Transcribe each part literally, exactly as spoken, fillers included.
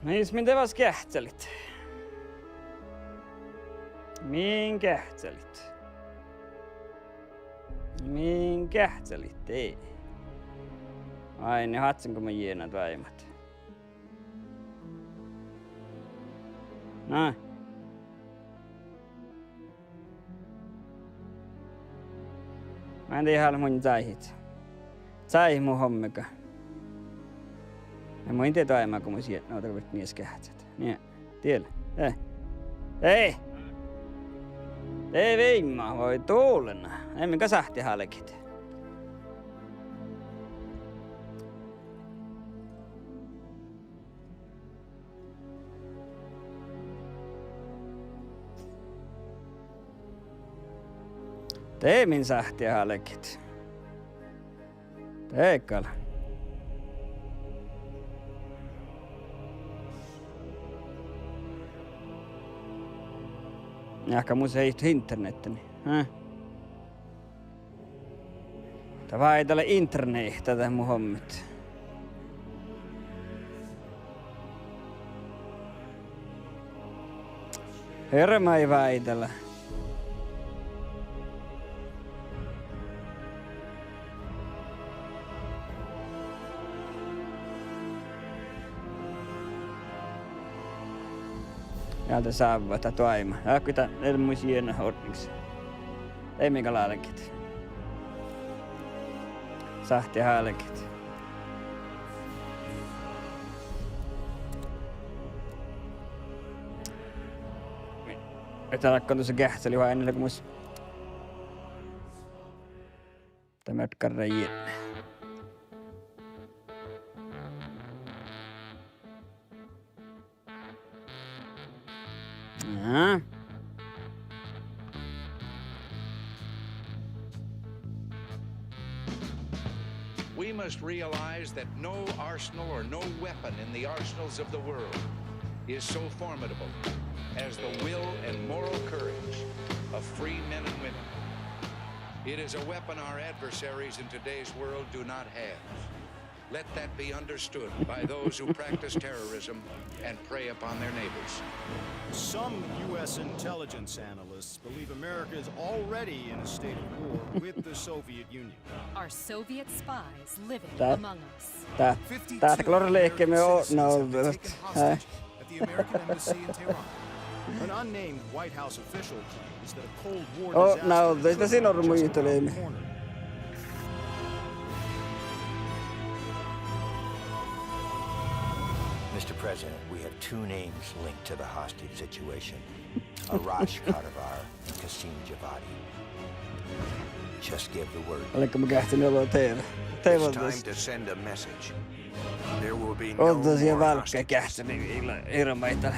Na jus, min de vas geahččalit? Min geahččalit? Min geahččalit de? Ai, na, hádden go mun jiena doaibmat. Na. Mun in dieđe, mun in čájehit. Čájehit mu hommega. Ja mun in dieđe doaibmá go mus jietna, ovdal go bidjen ieš geahččat. Nie. Diel. Eh. Eh. De viimma, vuoi dulena. Eai min gal sáhte álgit. De min sáhte álgit. De gal. Jáhkká mus eai internehtá, eh? Dat váidá lea internehtá dat mu hommet. Hirbmat váidá lea. Ja de sávvat dat doaibmá. Ja go dat lea mus jiena ordnings. Eai min gal álgit. Sáhte álgit. Ahte dat lea dušše geahččalit oaidnit, lea go mus dat mearkka jietna. Aha. We must realize that no arsenal or no weapon in the arsenals of the world is so formidable as the will and moral courage of free men and women. It is a weapon our adversaries in today's world do not have. Let that be understood by those who practice terrorism and prey upon their neighbors. Some U S intelligence analysts believe America is already in a state of war with the Soviet Union. Are Soviet spies living among us? Fifty-two American citizens have been taken hostage at the American embassy in Tehran. An unnamed White House official claims that a Cold War disaster is just around the corner. Mister President, we have two names linked to the hostage situation. Arash Kadivar, Kassim Javadi. Just give the word. Álgá mu geahččalit, ole teve. Teve. It's time to send a message. There will be no more hostages. Ovdal sii válgá geahččalit, ii leat hirbmadit.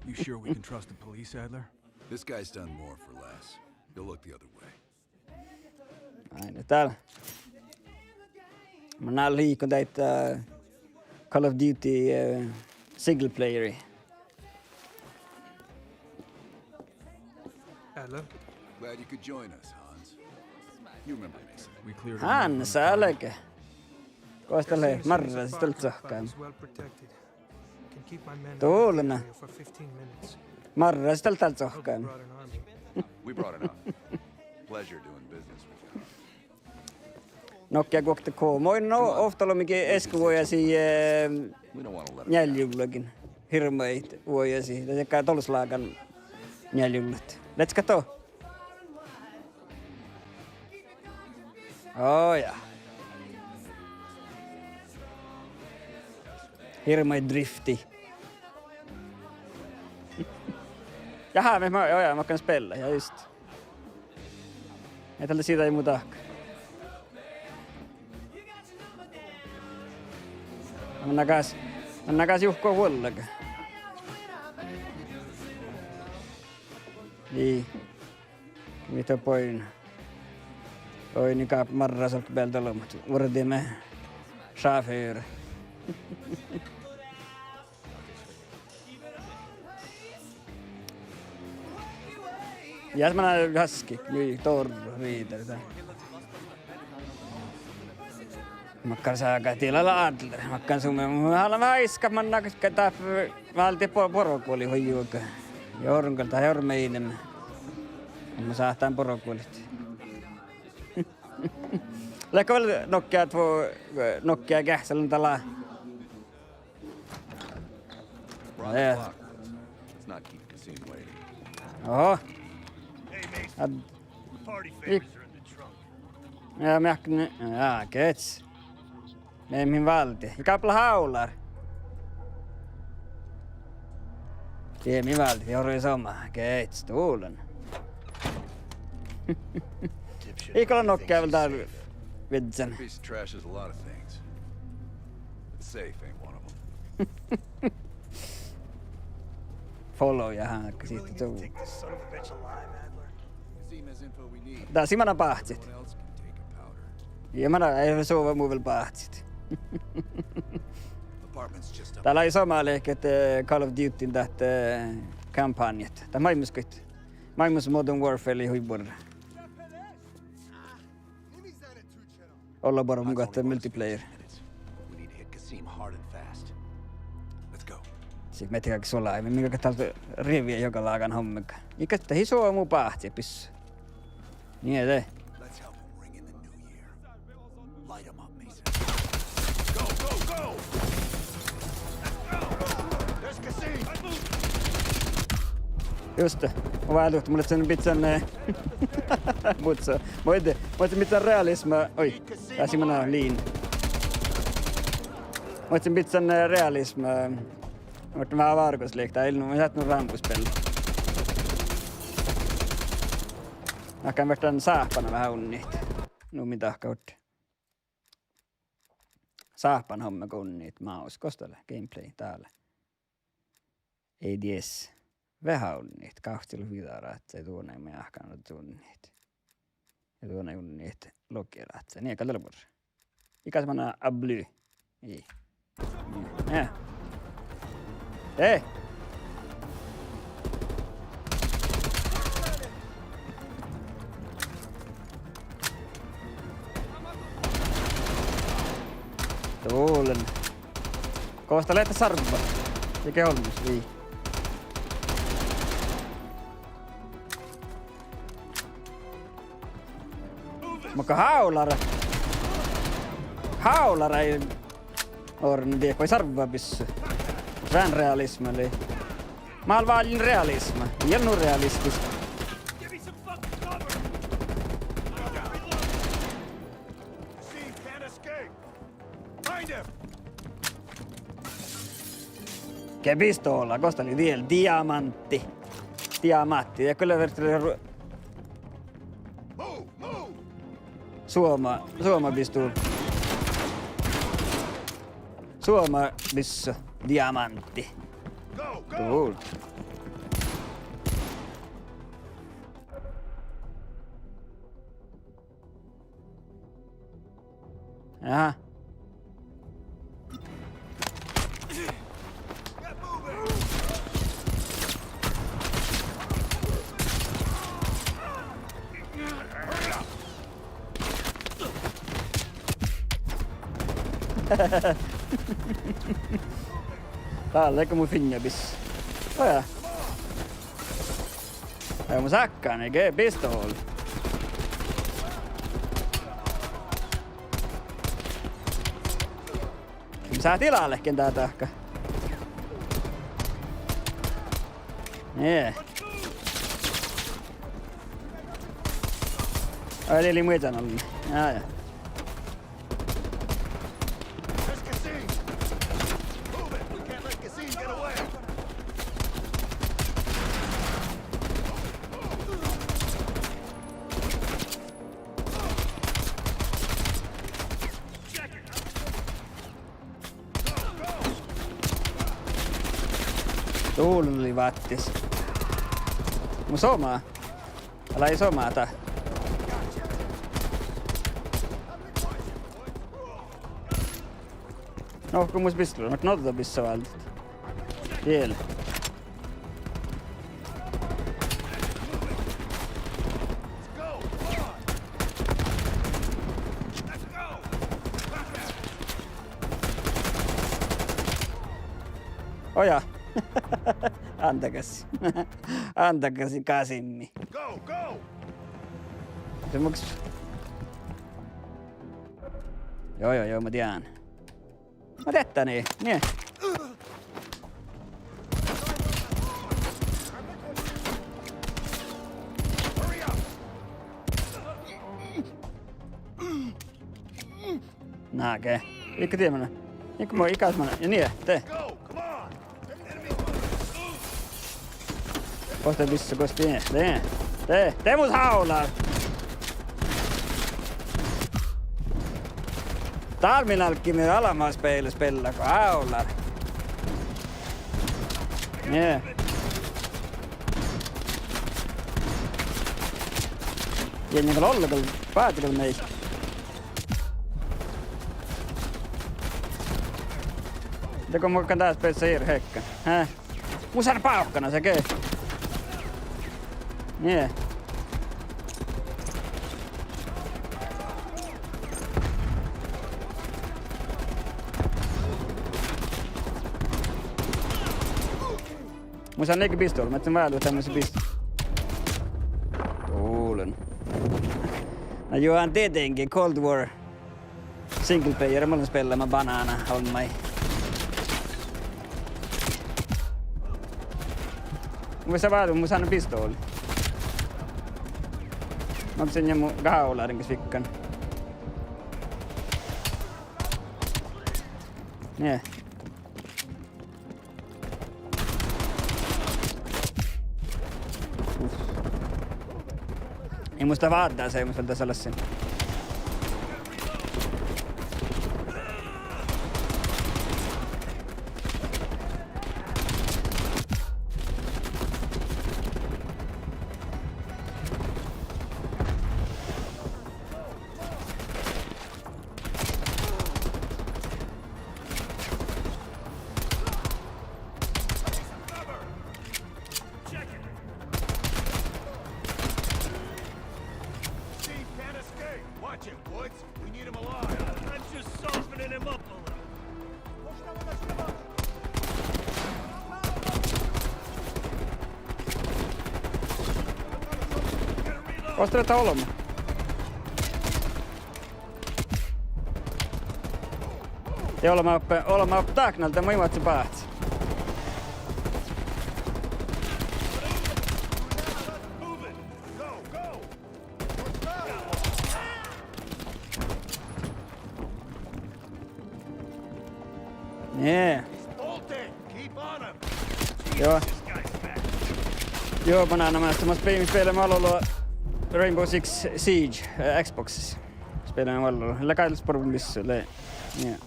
You sure we can trust the police, Adler? This guy's done more for less. You'll look the other way. Ai, na dál. Mun lean liikon dáid, eh, Call of Duty, eh, single player. Hello. Glad you could join us, Hans. You remember Mason. We cleared a room on the tarmac. Hans, álge. Gos dat lea? Marrasit dal sohkame. Dulena. Marrasit dal sohkame. We brought enough. Pleasure doing business with you. Nokea guokte ko. Mo in, no, ovtta olemmege easka vuojasis, eh, njealljevullain. Hirbmadit vuojasis. Dat gal tollaslágan njealljevullá. Let's go. Ó ja. Hirbmadit drifti. Jaha, mii, ó ja, mii kan spela, ja just. Mii dalle siđai mu dahká. Manná gas, manná gas juhko vuolgá. Ii. Mii de boin. Oi, ni gápe marrasolkka bealde olbmot. Vuordime. Sjåfør. Ja, manná gaskit, mii, dor-, riidar, dá. Makkár sáhttá dieđusge adler, makkár su-, mu hálan váiskat manná, ge dáppe válde bo-, boraguoli hui juoga. Ja orron gal dat orru mielde. Mun sáhtán boraguolit. Leago vel nokkeat vo-, nokkeat geahččalan dal? Let's not keep Kasim waiting. Oho. Hey, Mason. Ad-, party favors are in the trunk. Ja, meahkkan, ja, gets. Mii, mii válde. Ja gápla hávllar. Mii, mii válde, ja orui somá. Gets, duollan. Dipshit. Ii gal nokkeat vel dál viežžan. This piece of trash is a lot of things. But safe ain't one of 'em. Follow ja hán, sitte tuu. Take this son of a bitch alive, Adler. Kasim has info we need. Dál sii manai báhcit. Everyone else can take a powder. Ja manai, ii sova mu vel báhcit. Apartment's just up. Dál lei somá leat, eh, Call of Duty dat, eh, kampánjat. Dat maid mus goit. Maid mus Modern Warfare lei hui buorre. Olla buorre mun got multiplayer. We need to hit Kasim hard and fast. Let's go. Sii mii galgat suola, mii galgat dál rievi joga lágan hommiin. Ii gal dat ii sova mu báhcit bis. Nie de. Let's help him ring in the new year. Light him up, Mason. Go, go, go! There's Kasim! Juste. Mun váldit, mun lean bidjan, eh, muhto, mun lean bidjan realisma. Oi, dás lei manai liin. Mun lean bidjan, eh, realisma. Muhto veahá várgos lei dat, ii lean mun sáhtán nu rámbuspel. Ahte mun ferten sáhpánan veahá unnit. Nu mii dahkat. Sáhpánan homma go unnit, mouse, gos dat lea, gameplay, dál. Ei dies. Veahá unnit, gávccilogi viđa ráhkadit, duon meahkkan unnit. Ja duon unnit logi ráhkadit. Nie, gal dat lea buorre. Igas manná ably. Ii. Eh. Eh. Duollan. Gos dat lea sarvva? Jagi olmmoš, ii. Makkár hávllara? Hávllara ii orrun dieid go sarvva bissui. Dán realisma lei. Mál válljen realisma. Ii lean nu realistis. Ge pistola, gos dat lea diel-, diamantti. Diamantti, ja kyllä vertele ru-, Suoma, suoma pistol. Suoma pistol. Diamantti. Go, go. Cool. Aha. Dál lea go mu fiinna bis. Ojá. Ai, mun sáhtten ge pistol. Mun sáhtán lea leahkkin dál dahká. Nie. Ai, lei muittán ollu. Jaa, jaa. There's Kasim! Move it! We can't let Kasim get away! Dál lei váttis. Mun somá. Lei somá dá. No, go mus bisla, no, no, dat bisla váldit. Tiel. Oj, ja. Andagas. Andagas, gasimmi. Go, go! Se muks. Joo, joo, joo, ma dieđän. Ma dieđän, nie, nie. Nage. Iigo diemana. Iigo mo, iigo mana. Ja nie, de. Gos de bissa, gos de, de, de, de mus hála. Dál mii álggii mii almma spela, spela go hála. Nie. Ja nie gal ollagi, báhti gal mii. Dego mun gal dás beassá eret heakkán. Hää? Mus han bávkkanasage. Nie. Mus han iige pistol, ma ahte váldit, mus pist-. Tulen. Na jo, an dieđenge Cold War. Single player, mun lean spelláman banána olmmái. Mus lea váldit, mus han pistol. Mus han ja mu gáula ringas vikkan. Nie. Ii mus dat váddá, se ii mus vel dasa lassin. Steve can't escape. Watch it, Woods. We need him alive. I'm just softening him up a little. Gos dat lea olbmot? Ja olbmot, olbmot dáknalde, ma in oaččo báhcci. Nie. Joo. Joo, banána, ma, ma spe-, spellášin vel ollu Rainbow Six Siege, eh, Xboxis. Spellášin vel ollu. Lea gal sport mis lea. Nie.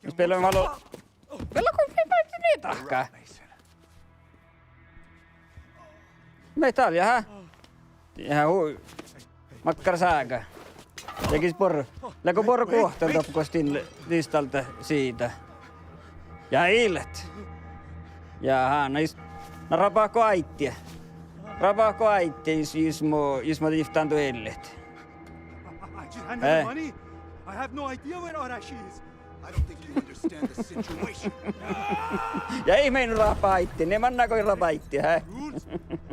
Spellášin vel ollu. Vel go fai báhcci mii dahká. Mii dal, jahá. Jahá, hui. Makkár sága. Jagis borre. Lea go borre guohta doppe gos din, distalda siida. Ja illet. Jahá, na jus, na rabahko áiddi. Rabahko áiddi, jus, jus mo, jus mo divtán duellit. I just hand her the money. I have no idea where Arashi is. I don't think you understand the situation. Ja ii mii rabahko áiddi, nie manná go rabahko áiddi, hää? Rules.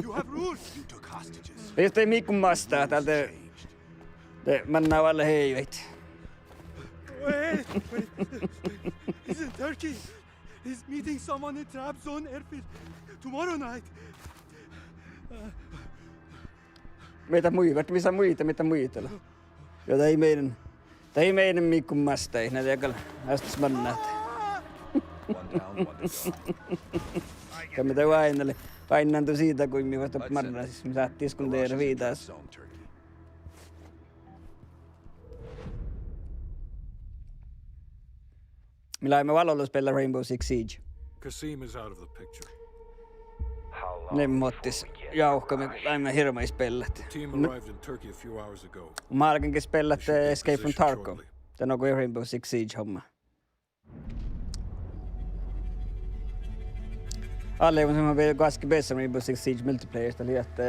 You have rules. You took hostages. Ja jus de mii go masta, dál de, de manná vel heivehit. Wait, wait. He's in Turkey. He's meeting someone in Trabzon airfield tomorrow night. Mii dat muitit, mis sa muitit, mii dat muitit. Ja dat ii mii, dat ii mii mii go masta, na de gal astes mannat. Gal mii dat oaidnale, oainnán du siida, go mii vuosttaš mannasis, mis sáhttá diskutera viidáš. Mii leimmet vel ollu spellat Rainbow Six Siege. Kasim is out of the picture. Nai mo attis jávkat, mii leimmet hirbmat spellat. The team arrived in Turkey a few hours ago. Mun álgen ge spellat, eh, Escape from Tarkov. Dat nugo Rainbow Six Siege homma. Ale, mun som be-, goaske beassan Rainbow Six Siege multiplayer, dat lei ahte,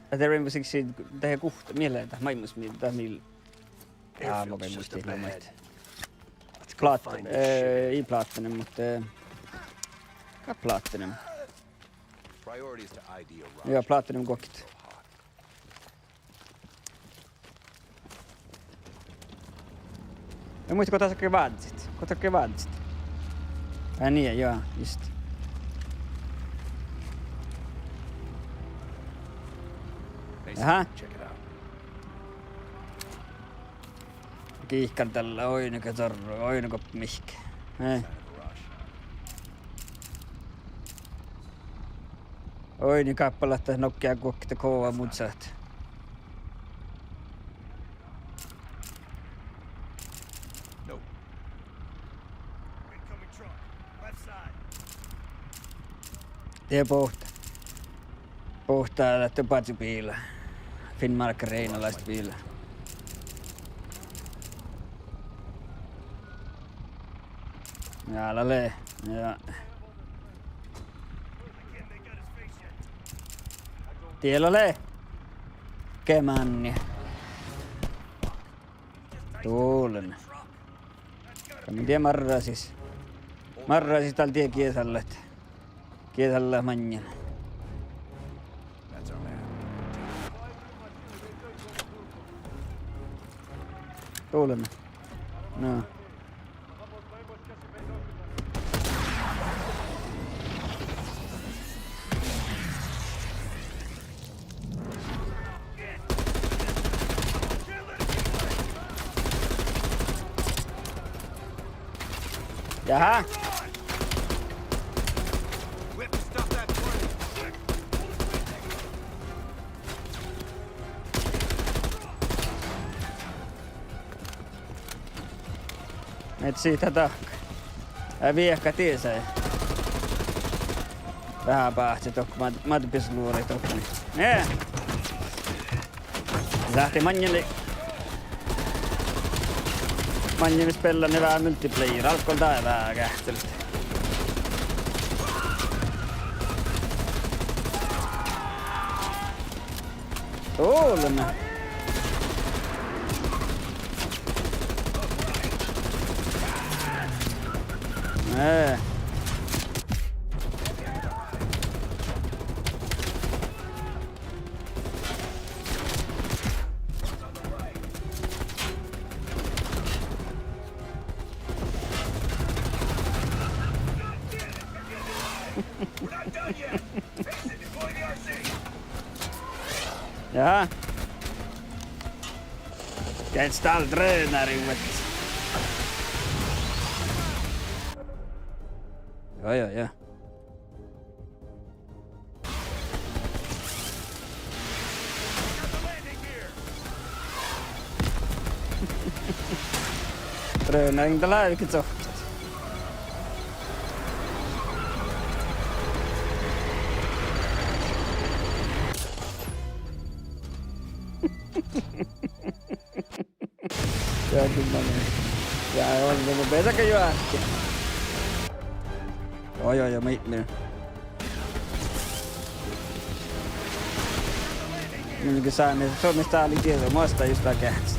ahte Rainbow Six Siege, dat guhte, mii lea dat maiddái, mii, dat mii, ja, ma gal muittán lea maid. Plat-, eh, ii Platinum, muhto, eh, ka Platinum. Ja, Platinum guokte. En muittán, go dat ge vázzit. Go dat ge vázzit. Aa, nie, ja, just. Aha. Gihkar dalle, oidne ge zorru, oidne go mihkke. Eh. Oidne gáppalat dat nohká guokte kova muđat. Die bohte. Bohte dat badjebiila. Finnmark reinalaš biila. Ja, lale. Ja. Die lale. Ge manne. Dullen. Ka mii die marrasis. Marrasis dál die gieđallat. Gieđallat maŋŋel. Dullen. No. Jaha. Mii sihttá dahkat. Ii viehka disaid. Veahá báhce dohko, ma-, ma-, bis luorai dohko. Nie. Sáhttá maŋŋil. Maŋŋil spiillat veahá multiplayer, álggol dat veahá geahččalit. Oleme. Eh. Jaha. Gets dál drøneriin, vet. Ja, ja, ja. Drøneriin, dat lea vel ge zohkkit. Ja, kyllä. Ja, on, no, pesäke jo ahte. Joo, joo, joo, ma ipmin. Mun ge sáni, son mis dál lei dieđe, muhto just dat geahččat.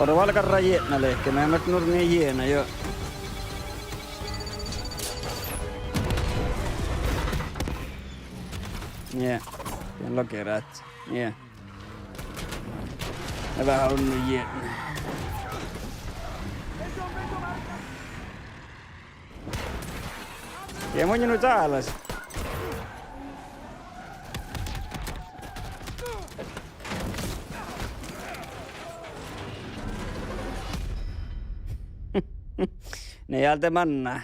Oro vel garra jietna lehke, ma mat nurmi jiena, joo. Nie, dien logi rádjá. Nie. Veahá unno jietna. Ja mun nu čálas. Ne eai de manná.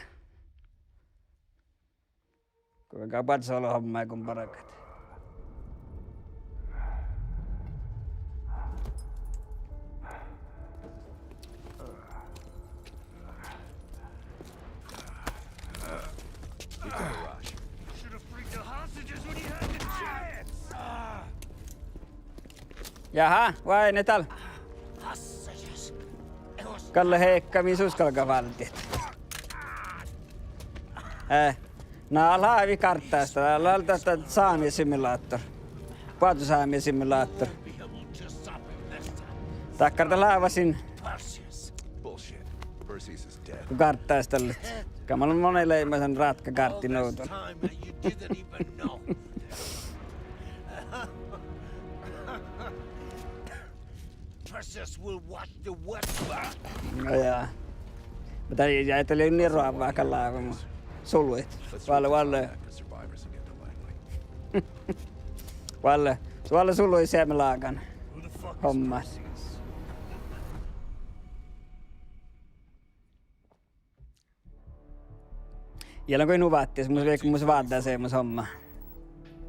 Kuinka badjel olo homma go bargat. Jaha, vai ne dál? Galle heikka, mis sus galgá váldit. Eh, na lávii gárddasta, lávii dat sámi simulator. Boazu sámi simulator. Dakkár dat lávašin. Bullshit. Perseus is dead. Go gárddastallat. Gal mun, mun leamašan rátkkagárddi nu ovdal. Perseus will wash the wet. Ja, ja. Muhto dat, ja dat lei nie roavvá gal láve, mu sului. Vuolle, vuolle. Vuolle, vuolle sului seamma lágan. Homma. Ja lea goit nu váttis, mus vei-, mus váddá se, mus homma.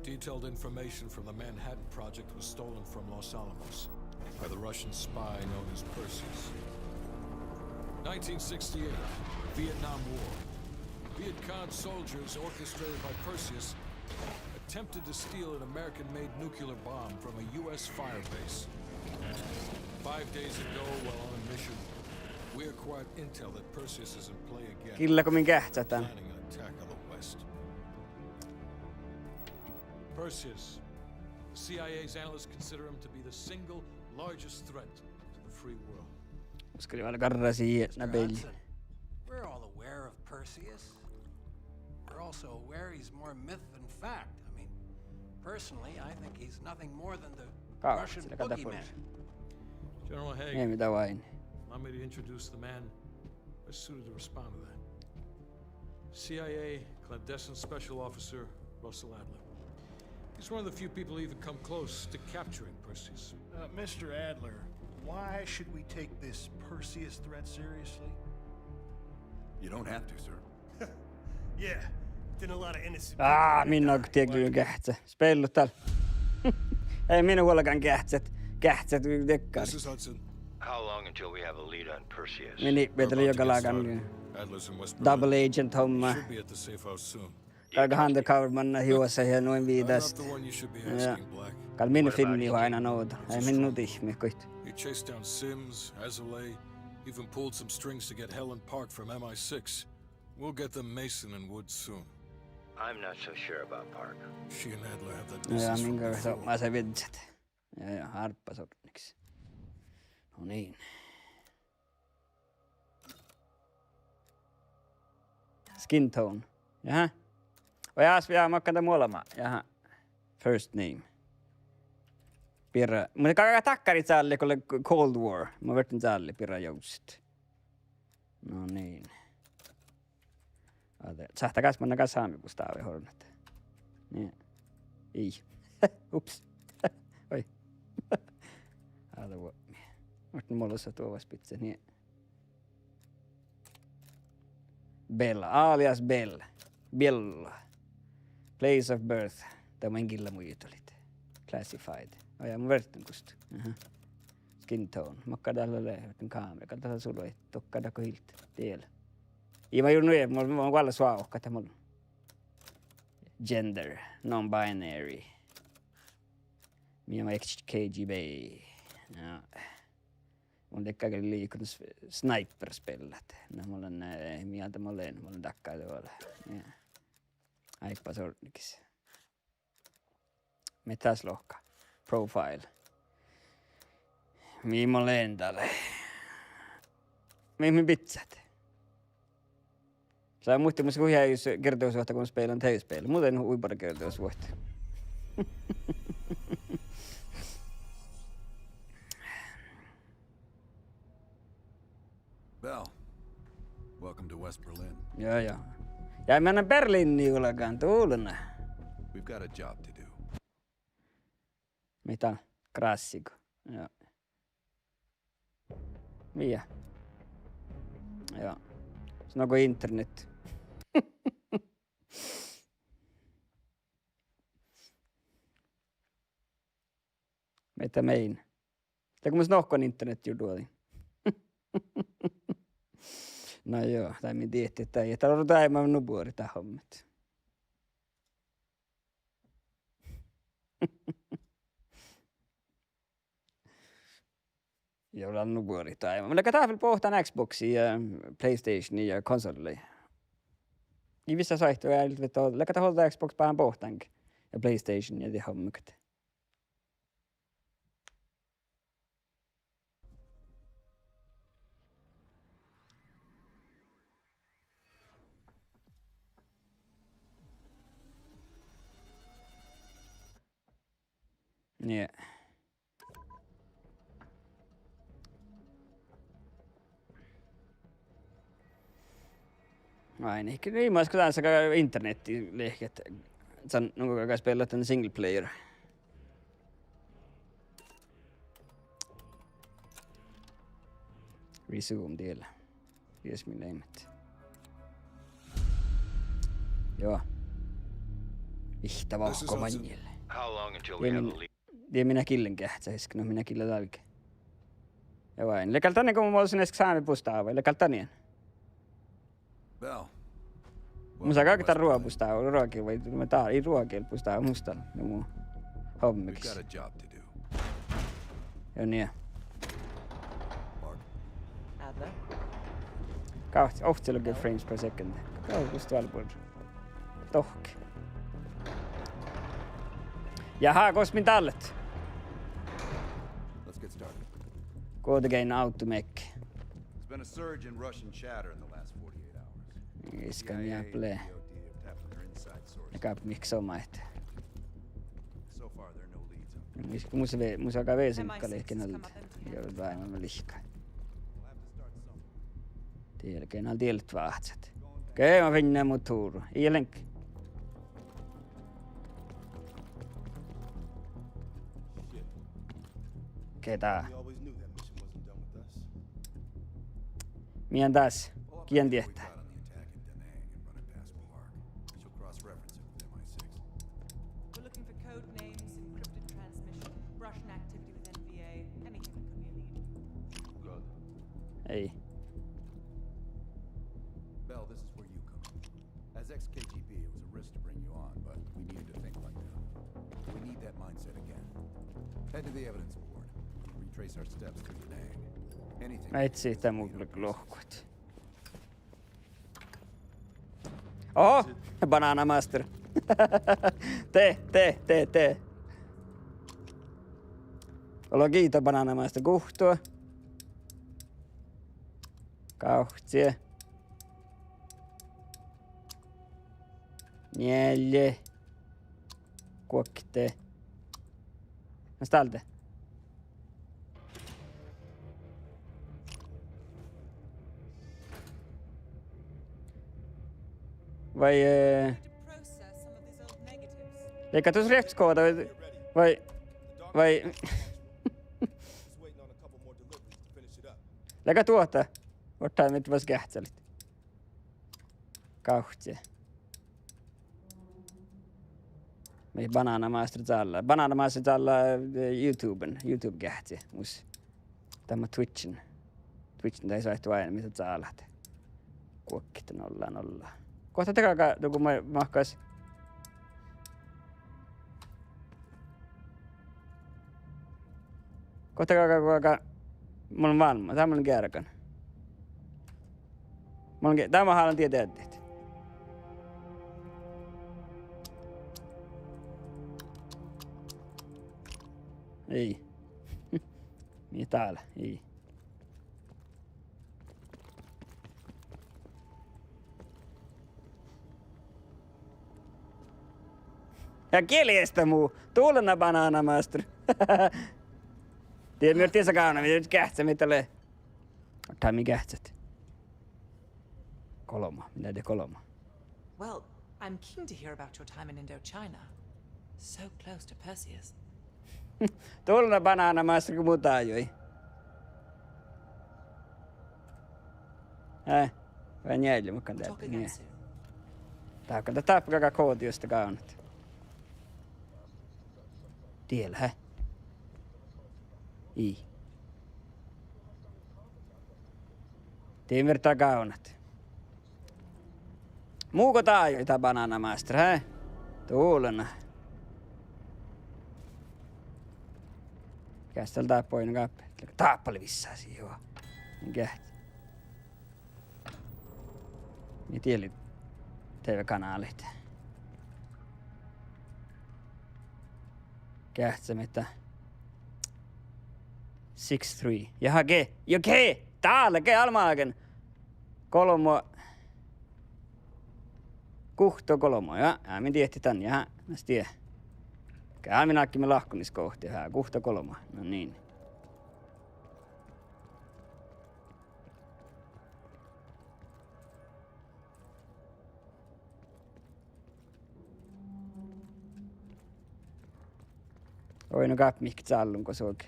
Detailed information from the Manhattan Project was stolen from Los Alamos by the Russian spy known as Perseus. Nineteen sixty-eight, Vietnam War. Viet Cong soldiers, orchestrated by Perseus, attempted to steal an American-made nuclear bomb from a U S fire base. Five days ago, while on a mission, we acquired intel that Perseus is in play again. Gilla go min geahččat dan. Planning an attack on the West. Perseus. The C I A's analysts consider him to be the single largest threat to the free world. Skriffa garra siidna bealle. Mister Hudson, we're all aware of Perseus. We're also aware he's more myth than fact. I mean, personally, I think he's nothing more than the Russian boogeyman. General Haig, allow me to introduce the man best suited to respond to that. C I A clandestine special officer Russell Adler. He's one of the few people who even come close to capturing Perseus. Uh, Mister Adler, why should we take this Perseus threat seriously? You don't have to, sir. Yeah, then a lot of innocent people are gonna die. Aa, min gal dieđusge geahččat. Spellut dál. Ei, min vuolgán geahččat, geahččat dakkár. This is Hudson. How long until we have a lead on Perseus? Min ipmirda lei juoga lágan. Double agent homma. Should be at the safe house soon. Galgá undercover manne juosa ja nu in viidásit. Gal min filmmi oaidná nu ovdal. Ei min nu dihme goit. He chased down Sims, Azalea, even pulled some strings to get Helen Park from M I six. We'll get them Mason and Woods soon. I'm not so sure about Park. She and Adler have that business from before. Ja, min gal somás viddjat. Ja, ja, árppasortnigis. No niin. Skin tone. Jaha. Oi, ás, ja, makkár dat mu olbmá. Jaha. First name. Birra. Mun gal dakkárin čállit go lea Cold War. Mun ferten čállit birra jovssit. No niin. Ade, sáhttá gas manna gal sámi bustávaid orrut. Niin. Ii. Ups. Oi. Ade vuo-, muhto mulaset duovas bidjat, niin. Bell, alias Bell. Biella. Place of birth. Dat mun in gilla muitalit. Classified. Aa, ja mun ferten gustan. Aha. Skin tone. Makkár dat lea, ferten kámeara, gal dat lea sului, dohko dat go hilt diel. Ii, ma juo nu, mun, mun gal suohkan dat mun. Gender, non-binary. Mii ma X K G B. Ja. Mun dikkágan liikon s-, sniper-spellat. Na, mun lean, eh, mielas mun lean, mun lean dakkáde vuole. Ja. Áibbasortnigis. Mii das lohká. Profile. Mii mun lean dál. Mii, mii bidjat. Lea muhtin mus hui heavus girdevasavuohta go mun spelan tv-spel. Muhto hui buorre girdevasavuohta. Bell, welcome to West Berlin. Ja, ja. Ja mii Berliinii ulgan tulna. We've got a job to do. Mii dál? Grássigo. Ja. Mii? Ja. Son nugo internet. Mii dat mein. Dego mus nohkan internet juo duođai. Na jo, dat mii diehtá, dat, dat lea daima nu buori dat hommat. Ja lea nu buorit daid. Mun lean gal vel bohten Xboxii ja PlayStationi ja konsolii. Ii vissa soaittážit, vel, vel gal dat Xbox beassá bohten ja PlayStation ja dieid hommiid. Nie. Ai, nihkii, ii maid go dán saga interneaddii liikká, ahte son nugo gal spellat dan single player. Resume diel. Dies mii leimmet. Joo. Vihtta vahku maŋŋil. How long until we have a lead? Die minna gillen geahččá, iske, no, minna gillen dálge. Ja vai, lea gal dan go mus sámi bustáva, lea gal dan. Bell. Mus sáhttá gal dan ruoga bustáva, ruoga vai, ma dá, ii ruoga bustáva, mus dá, no mu hommegis. We've got a job to do. Joo, nie. Mark. Adler. Gávcci, ovccilogi frames per second. Gávcci, gustus vel buorre. Dohkke. Jaha, gos mii dál leat? Let's get started. Go to gain automech. There's been a surge in Russian chatter in the last forty-eight hours. Iska mii ple. D O D have tapped into their inside sources. Ja gávcci mihkkege somá ahte. So far, there are no leads out there. Mus, mus ve-, mus aga vesin kalle, kene alde. Joo, vähämai lihka. We'll have to start somewhere. Diel, kene alde diel váhcet. Ge ma finne mu turu. Ii lean. Shit. Ge dá. We always knew that mission wasn't done with us. Mii dás. Kien diehtá. Pull up everything we got on the attack in Da Nang and run it past Park. She'll cross-reference it with M I six. We're looking for code names, encrypted transmission, Russian activity with N V A, anything that could be a lead. Good. Ei. Bell, this is where you come in. As ex-K G B, it was a risk to bring you on, but we needed to think like that. We need that mindset again. Head to the evidence board. Retrace our steps through Da Nang. Anything that leads us to the N V A. Oho! Banana Master. Te, te, te, te. Olo giita Banana Master guhttá. Gávcci. Njeallje. Guokte. Mas dál de. Vai, eh, leigga dus rievttes koda vai, vai, vai. Leigga duohta. Ortahit mii fas geahččalit. Gávcci. Mii Banana Master cálá. Banana Master cálá, eh, YouTuben, YouTube geahččá mus. Dá mat Twitchen. Twitchen dahje soaitá oaidná mii dat cáláhit. Guokte nolla nolla. Guokte galgá, dohko ma-, mahkáš. Guokte galgá, galgá. Mun lean válmma, dá mun lean geargan. Mun ge-, dá mun hálan dieđe eaddit. Ii. Mii dál, ii. Ja gielestet mu, dulana Banana Master. Diet mii disa gávdnat, mii geahččat, mii dat lea. Ortahit mii geahččat. Golbma, mii dieđe golbma. Well, I'm keen to hear about your time in Indochina. So close to Perseus. Dulana Banana Master go mu dájui. Eh, vai njeallje muhtin dieđe. Talk again soon. Dahje, dat dáppe galgá kohta justa gávdnat. Diel, hä? Ii. Dii mii dat gávdnat. Mu go dájui dat Banana Master, hä? Dulana. Geahča dál dáppe oidno gáppe? Dáppe lea vissa sii, juo. Geahča. Mii diet lei TV-kanálaid? Geahča mii dat? Six three. Jaha, ge-, jo, ge-, dál ge almmágan. Golbma. Guhtta golbma, ja, ja mii diehttit dan, ja, mas die. Ge-, mii naggaimet lahkoniskohti, ja, guhtta golbma. No niin. Oidno gáppe mihkkege cálloin go suoge.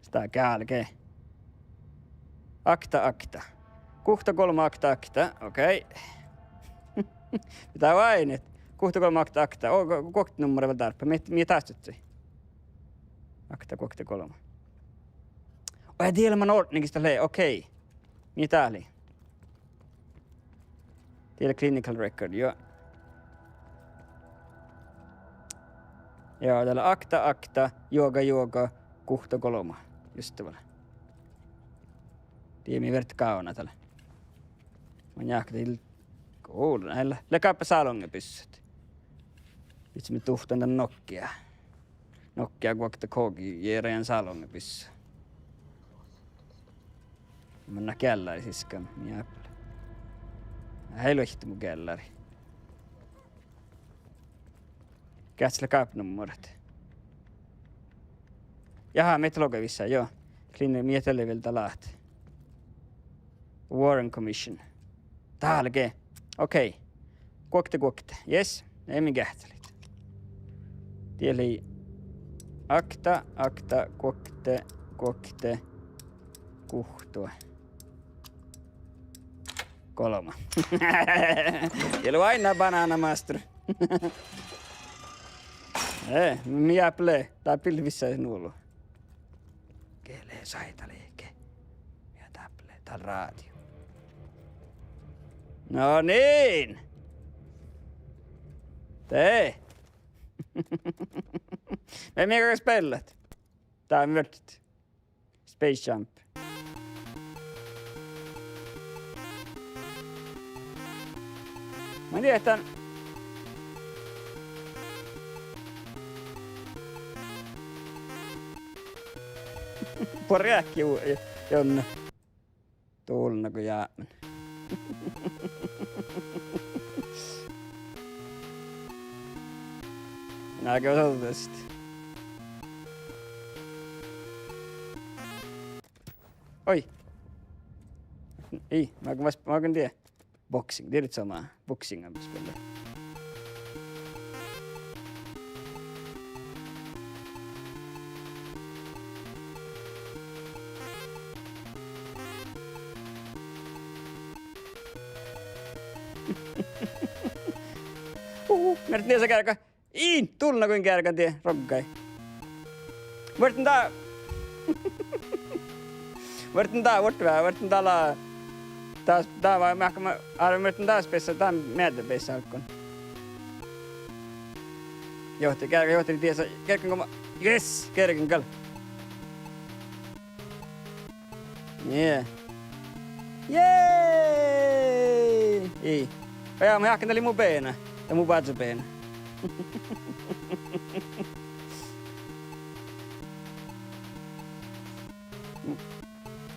Stá gálge. Akta, akta. Guhtta golbma, akta, akta. Okei. Mii dá oaidnit? Guhtta golbma, akta, akta. O, gu-, guokte nummara vel dáppe. Mii, mii dá čužžu? Akta, guokte golbma. Oi, die lea man ordningis dat lea. Okei. Mii dát lea? Die lea clinical record, juo. Ja dál lea akta, akta, juoga, juoga, guhtta golbma. Just det vel. Die mii fertet gávdnat dál. Man jáhkán dil-, gul-, lea, lea gáppe salongebussat. Vitte mii duhtán dan Nokia. Nokia guokte kogi jearajan salongebussa. Manná geallari siskkán, mii jáhpele. Eai luoittu mu geallari. Geahča lea gápnummeret? Jaha, mii dat logai vissa, juo. Klinne, mii dat lea vel dat lát? Warren Commission. Dál ge. Okei. Guokte, guokte. Yes. Eai mii geahččalit. Die lei akta, akta, guokte, guokte, guhtta. Golbma. Die lea oaidná bananamaster. Eh, mii jáhpele, dat ii leat vissa nulo. Ge lea saidalihke. Ja dáppe lea dál rádio. No niin. De. Mii, mii gal spellat. Dá mii fertet. Space Jump. Mun diehtán. Buorre eahkes, Jonne. Dulnna go jápmen. Ná, ge osaset. Oi. Ii, magan vas-, magan die. Boxing, die somá. Boxing ii spille. Uhu, mii eat diesa gearga. Ii, dulnna go in geargan die roggai. Muittán dá. Muittán dá, vuorttu veahá, muittán dá lea. Dás, dá va-, meahkkege, árven muittán dás beassá, dán meaddel beassá álggus. Johte, gearga, johte, diesa, gearggan go ma-, yes, gearggan gal. Nie. Jee! Ii. Ja mun jáhkán, dat lei mu beana. Dat mu báhcci beana.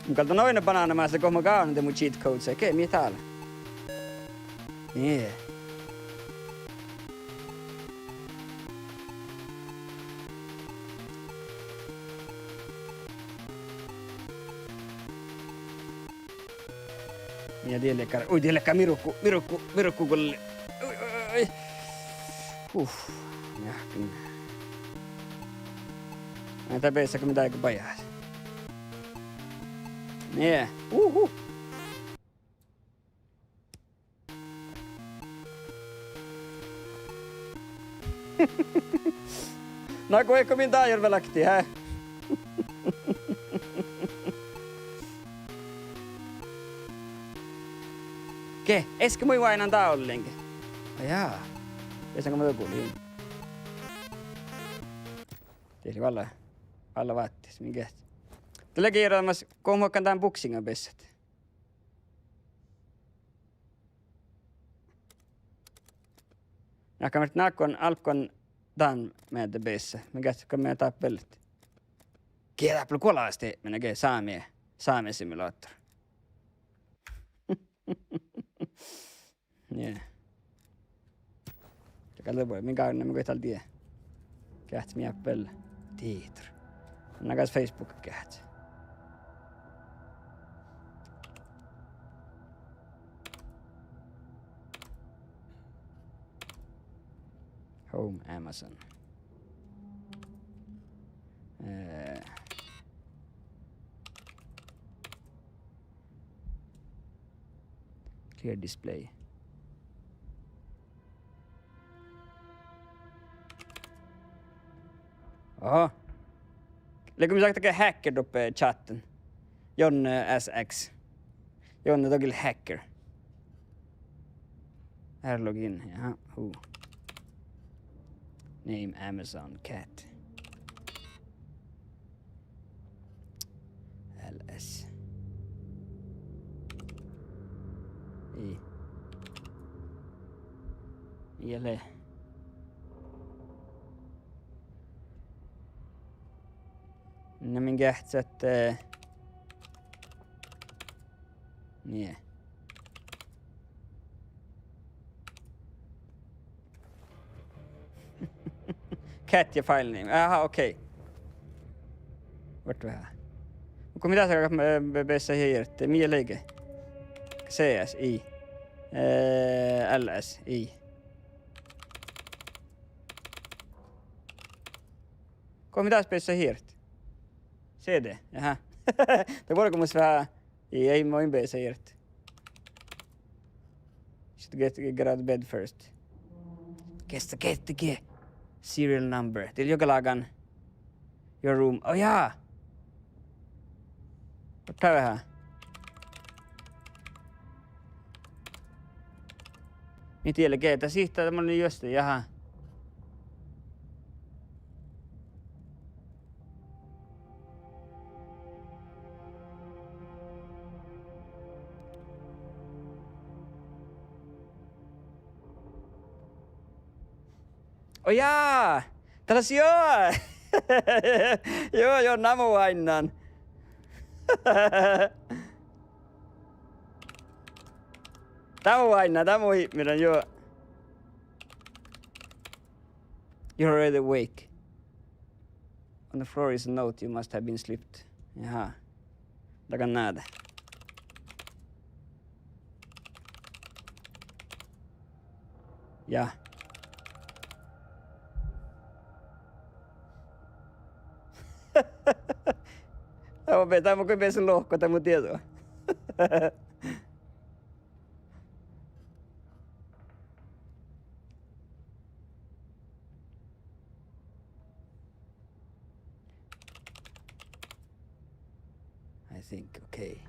Mun gal dan oidno bananamáse go mun gávdnan de mu cheat codes, ge, mii dál. Nie. Ja die lea gal, ui, die lea gal mirku, mirku, mirku guolli. Ui, ui, ui, ui. Huh, jáhkán. Ai, dat beassá go mii dáiga bajás. Nie, uhu. Na go, go min dájor vel akti, hää? Ge, easka mii oaidnán dá ollenge? Á, jaa. Beassán go ma dogulin? Dieid lea valla, valla váttis, min geahččat. Dat lea gearaimas, go mun hakkan dán buksiin beassat. Ahte mun álggán, álggán dán meadde beassat, min geahččat go mii dáppe vel. Ge dáppe guolástepmena ge sámi, sámi simulator. Nie. Ja gal dat buorre, min gávdname go dal die. Geahččat mii vel dihtor. Na gal Facebookii geahččat. Home Amazon. Eh. Clear display. Oho. Lea go mii sáhttit ge hacker doppe chatten. Jonne S X. Jonne dogge lea hacker. Här login, jaha, who? Name Amazon cat. L S. I. Mii lea. Na min geahččat, eh, nie. Cat ja file name. Aha, okei. What the hell? Go mii dáppe, eh, be-, beassat hierte? Mii lea ge? C S I. Eh, L S I. Go mii dáppe beassat hierte? C D, jaha. Dat buorre go mus veahá, ii, ii, mun in beasa hierte. Should get, get out of bed first. Guess the, get the ge-, serial number. Dieid lea juogalágan. Your room. Oh, jaa. Oažžu veahá. Mii dieđát ge, dat sihttá, dat mun juosta, jaha. Oh jaa! Dat lea sii, joo! Joo, joo, na mun váinnan. Dat mun váinnan, dat mun ipmirdan, joo. You're already awake. On the floor is a note, you must have been slipped. Jaha. Dagan nada. Ja. Dat mun be-, dat mun goit beassat lohkat, dat mun dieđán. I think, okay.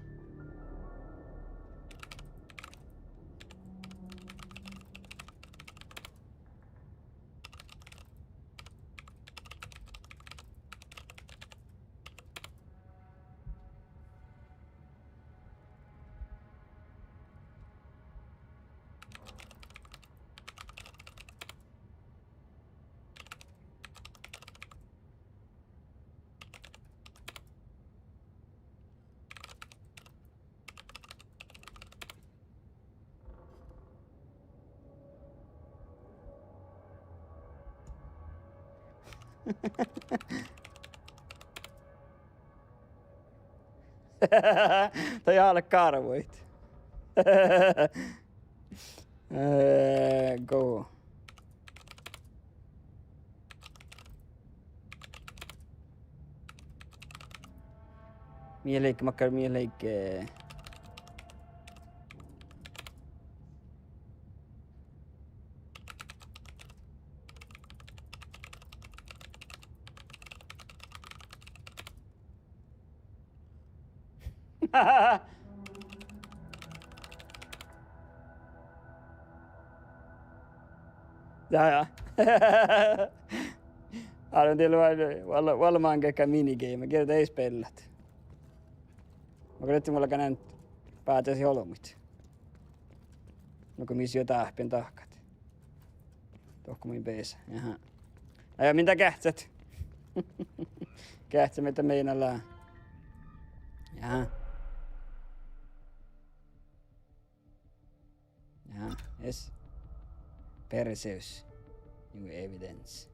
Dat ii leat gárvvaid. Eh, go. Mii leigge, makkár mii leigge. Ja, ja. Álo, dieđusge, vel, vel maŋŋá minigame, giđđe eai spellat. Mun gledden mulla ganen báhcásit olbmuid. Nugo mis juo dáhpien dahkat. Dohko mun beasa. Jaha. Ai, ja min dá geahččat? Geahččat, mii dat meana lea. Jaha. Jaha, yes. Perseus. New evidence.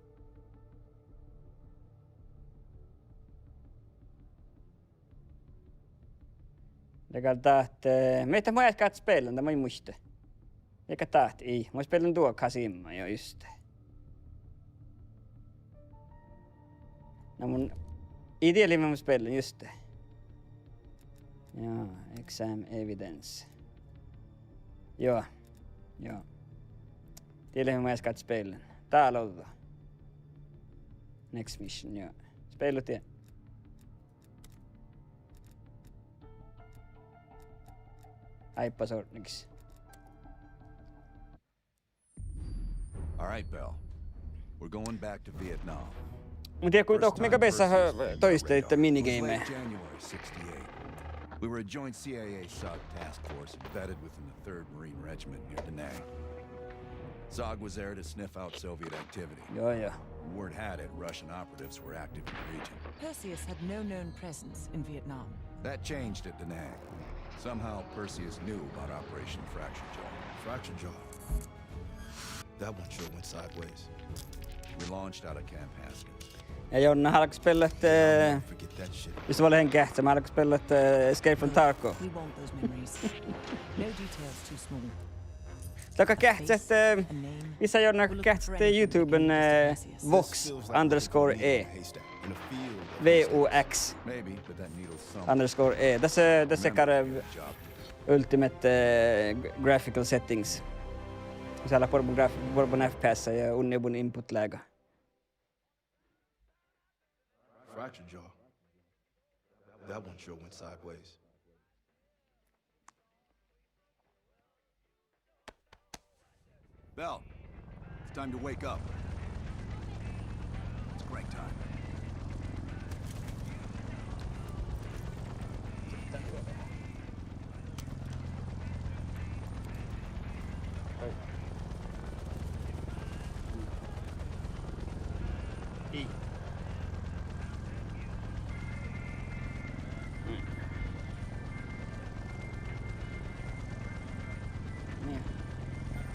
Dego dat, eh, mii dat mun eat gát spellan, dat mun in muitte. Mii gal dat, ii, mun spellan duohká simma, jo, juste. Na mun, ii dieđe mii mun spellan, juste. Jo, exam evidence. Jo, jo. Dieđe mii mun eat gát spellan. Dál ođđa. Next mission, jo. Spellut die. Áibbas ortnegis. All right, Bell. We're going back to Vietnam. Mun dieđán go dohko mii gal beassat, eh, doistalit minigame. First time Perseus was used on Red Dog. It was late January sixty-eight. We were a joint C I A SOG task force embedded within the Third Marine Regiment near Da Nang. SOG was there to sniff out Soviet activity. Jo, jo. Word had it Russian operatives were active in the region. Perseus had no known presence in Vietnam. That changed at Da Nang. Somehow, Perseus knew about Operation Fracture Jaw. Fracture Jaw. That one sure went sideways. We launched out of Camp Haskins. Ja Jonna álgá spellat, eh, I'll never forget that shit. Jus vel eai geahččat, mun álgá spellat, eh, Escape from Tarkov. We want those memories. No details too small. Dego geahččat, eh, mis lea Jonna, geahččat YouTuben, eh, Vox underscore E. V O X underscore E. Dasa, dasa gal, eh, Ultimate, eh, graphical settings. Sii leat buorbun graf-, buorbun F P S ja unna bun input leaga. Fracture Jaw. That one sure went sideways. Bell, it's time to wake up. It's crank time.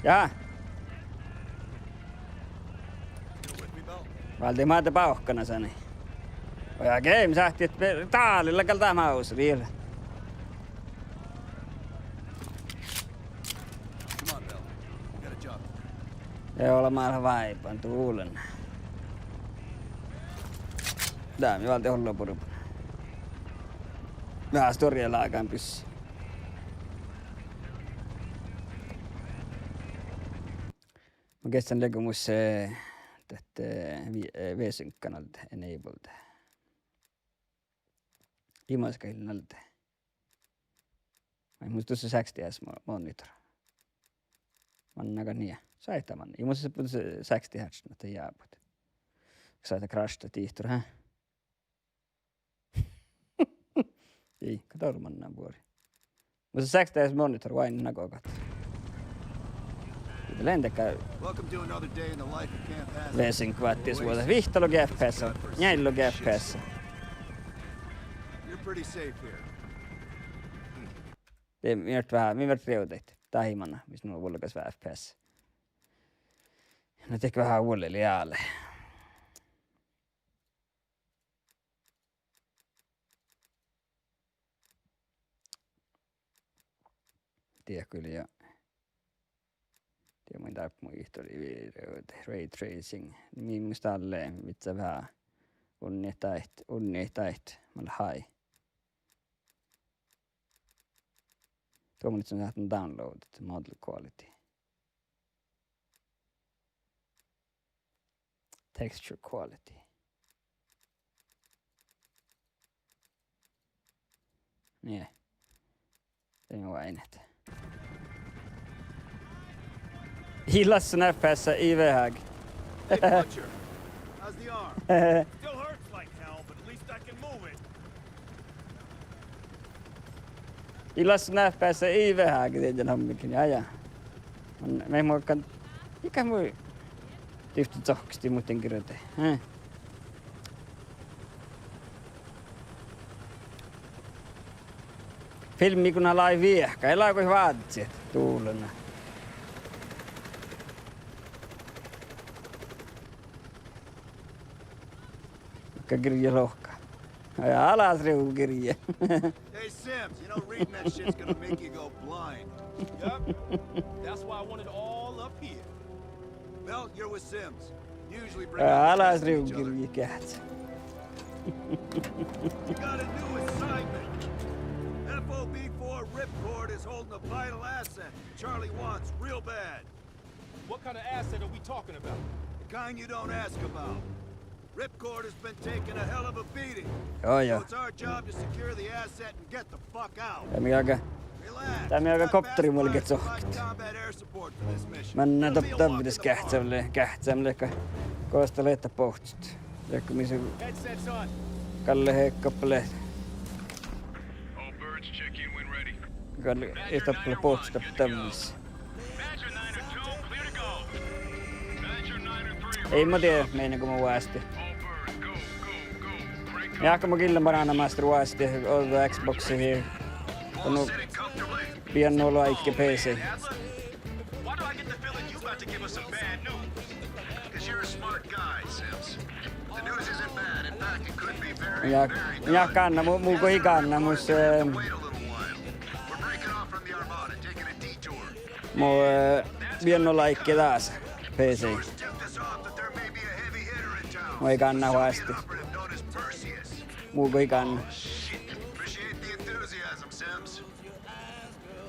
Ja. Válde máde bávkana sani. Ja game sáhtii, dáli lea gal dat mávus, riera. Ja olmmoš váiban dulan. Dá mii válde ollu burbun. Veahá stuorra lágan bys. Mun geahččan legomus, eh, dat, eh, vi-, eh, V-sync alde enabled. Imaškahillin alde. Ai, mus dušše seksti hertsa mo-, monitor. Manná gal nie. Sáhttá manná. Ii mus dušše seksti hertsa, na dat jábut. Sáhttá crashta dihtor, hä? Ii, go dál manná buori. Mus seksti hertsa monitor oaidná nagogat. Ii lean dakkár. Welcome to another day in the life of Camp Haskins. V-sync váttis vuođa. Vihttalogi F P S. Njeallogi F P S. You're pretty safe here. De mii fertet veahá, mii fertet rievdit. Dahje manná, mis nu vulggas veahá F P S. Na dego veahá vuollelit ále. Diehkui ja. Die mun dáppe muitalii video, ray tracing. Mii mus dalle, vissa veahá. Unni dáid, unni dáid, mat lea high. Tuo mun ii lean sáhtán download, model quality. Texture quality. Nie. Dego oaidná. Ii lassan F P S, ii veahá. Hey, Butcher. I How's the arm? Still hurts like hell, but at least I can move it. Ii leat su náhpása ii veháge dieđán hammikin, ja, ja. Mun, mii mun gal, iige mu divtte cokastit muhtin girdi. Eh. Filmmi go ná lávii viehka, eai leat goit vázzit duolana. Ka girjji lohká. Ja alas rivgirjji. Hey, Sims, you know reading that shit's gonna make you go blind. Yup. That's why I want it all up here. Well, you're with Sims. You usually bring out the best in each other. Alas rivgirjji geahččá. You got a new assignment. F O B four Ripcord is holding a vital asset Charlie wants real bad. What kind of asset are we talking about? The kind you don't ask about. Ripcord has been taking a hell of a beating. Joo, joo. So it's our job to secure the asset and get the fuck out. Dá mii galgá, relax. Dá mii galgá kopteri muolge sohket. Manná dab-, dabbedes geahččá lea, geahččá lea go, gos dat lea dat bohccot. Dego mis, headsets on. Galle he-, galle. All birds check in when ready. Galle, ii dat lea bohccot dabbedes. Ii mo dieđe mii go mo vástá. Jáhkán mo gillen Banana Master vástá ođđa Xboxii. Go nu bijan nu loaiggii P C. Ja, ja gánná, mu-, mun goit gánná mus, eh, Mo, eh, bijan nu loaiggii dás P C. Mo ii gánná vástá. Mu goit gánná.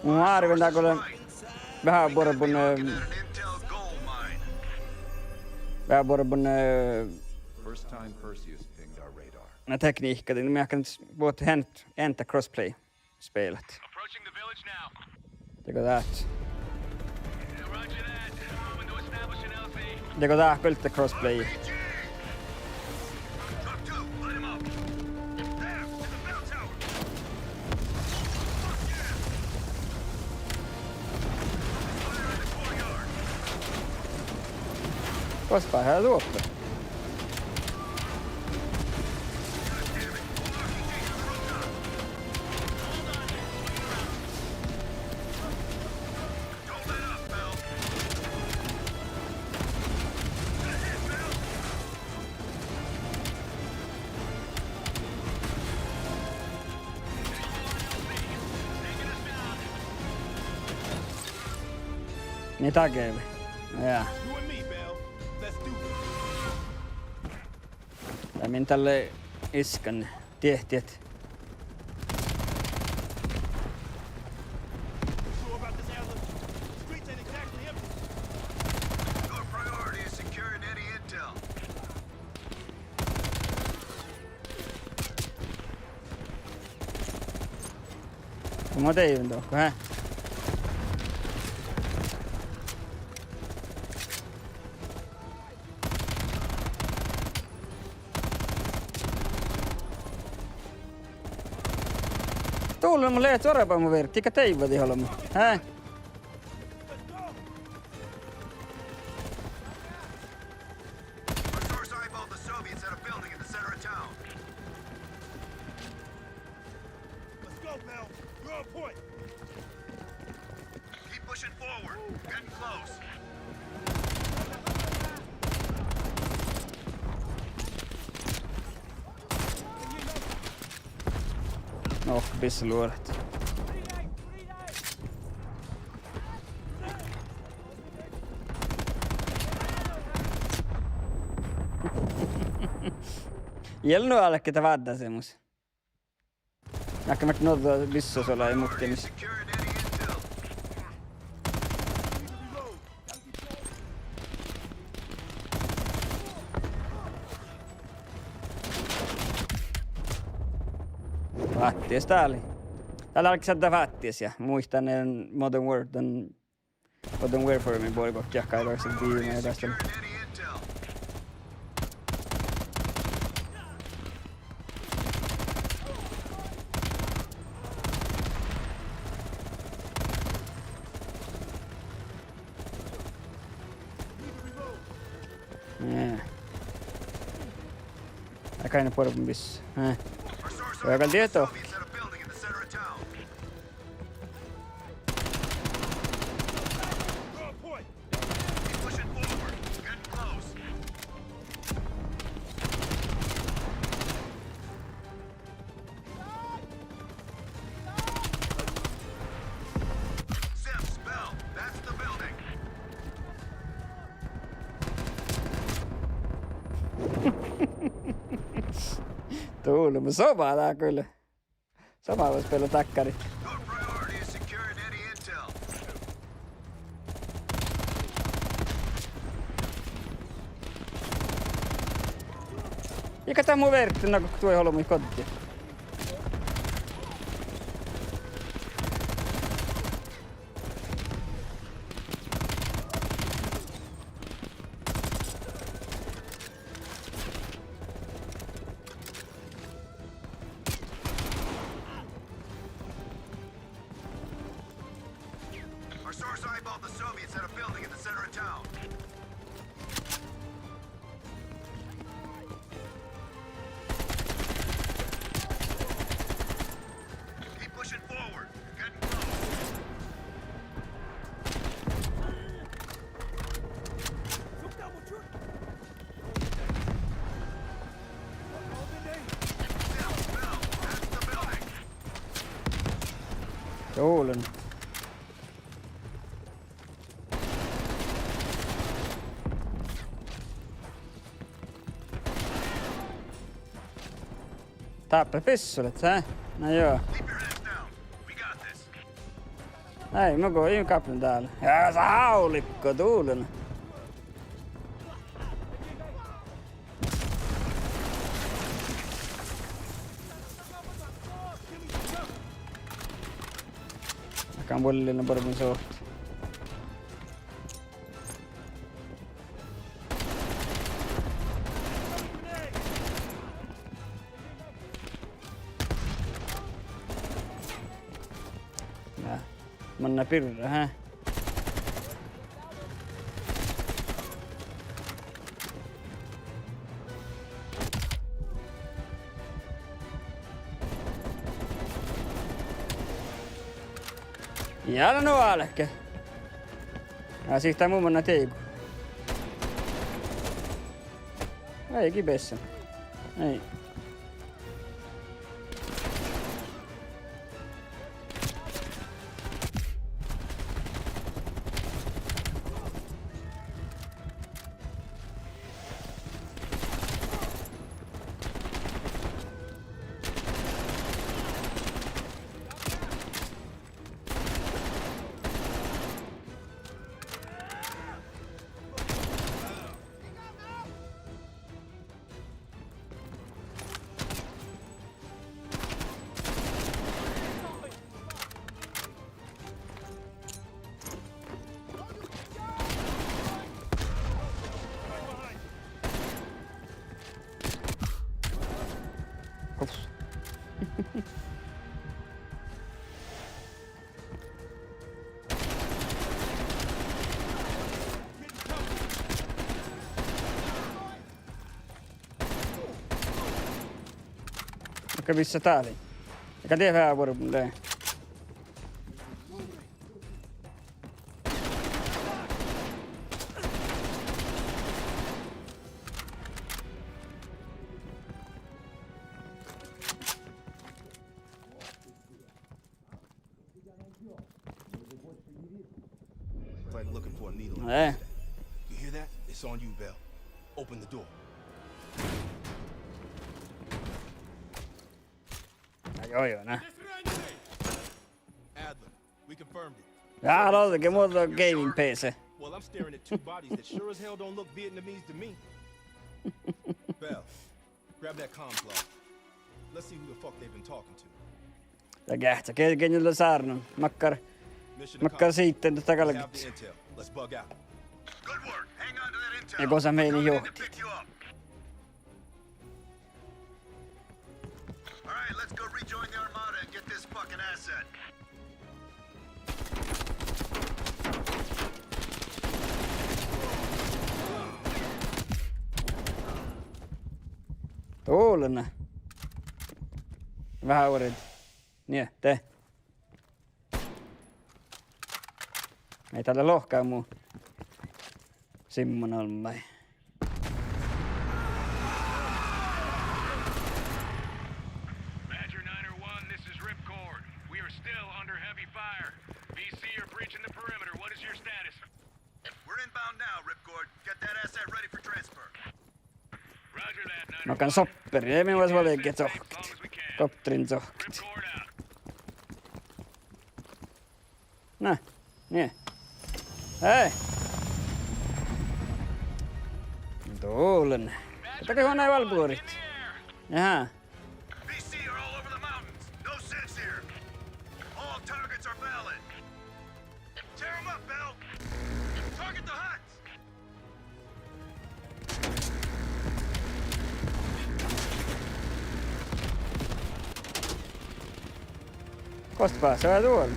Mun árven dál go lea veahá buorbun, eh, veahá buorbun, eh, na tekniikka, de mun jáhkán buot hen-, enta crossplay spelet. Dego dát. Dego dát go lea crossplay. Gos beare doppe? Mii dat gevai? Ja. Dá min dalle iskan. Diet, diet. Mo dieđán dohko, hää? Dullemus lea čuorbba mu vierggi, ii gal deaivvadit olbmot. Hää? Let's go, Bill. You're on point. Keep pushing forward. Getting close. Noh, bisseluorat. Ii lean nu álkit váddá seammás. Jáhkán mii nuorra bissas olai muhtimis. Fáttis dál. Dál álgá šaddá fáttis ja muittán dan Modern War-, dan Modern Warfare-mi borgokkeahkái, dahkset biimai ja dás dan. Kain buorbmuin bis. Eh. Gal dieđe dohko. Dule, mun somá dál kyllä. Somá vuos beare dakkáriid. Ja ka dat mu vertán, na go duođai olbmuid goddii. Our source eyeballed the Soviets at a building in the center of town. Keep pushing forward. You're getting close. Dolen. Dáppe pissulit, hä? Na jo. Ai, ma go in gáplen dál. Ja, sá álggu dolen. Ahte gal mun lean buorbmuin suohta. Na, manná birra, hä? Ja, no, no, álge. Ja sihte mu manná dieigu. Ai, gii bessen. Ai. Ups. Okei, mis sii dál lei? Ega dieđe veaháš buorbmuin lea. It's like looking for a needle in a haystack. Eh. You hear that? It's on you, Bell. Open the door. Na jo, jo, na. Adler, we confirmed it. Ja, no, ge muđui gaming P C. Well, I'm staring at two bodies that sure as hell don't look Vietnamese to me. Bell, grab that comms log. Let's see who the fuck they've been talking to. Ja geahččá, ge-, ge lea sárnan. Makkár, makkár siidden dat galget. Ja gos mii juohkit. Dollá. Veháš oažžut. Nie, de. Mii dál lohká mu simman almmái. Badger nine oh one, this is Ripcord. We are still under heavy fire. V C are breaching the perimeter. What is your status? We're inbound now, Ripcord. Get that asset ready for transfer. Makkár sopperi, eai mii vuos vuolgit sohkit. Koptterin sohkit. Na, nie. Ei. Dollá. Ahte go han ii vel buorit. Jaa. V C are all over the mountains. No sense here. All targets are valid. Tear 'em up, Bell. Target the huts. Gos básii? Vel duol.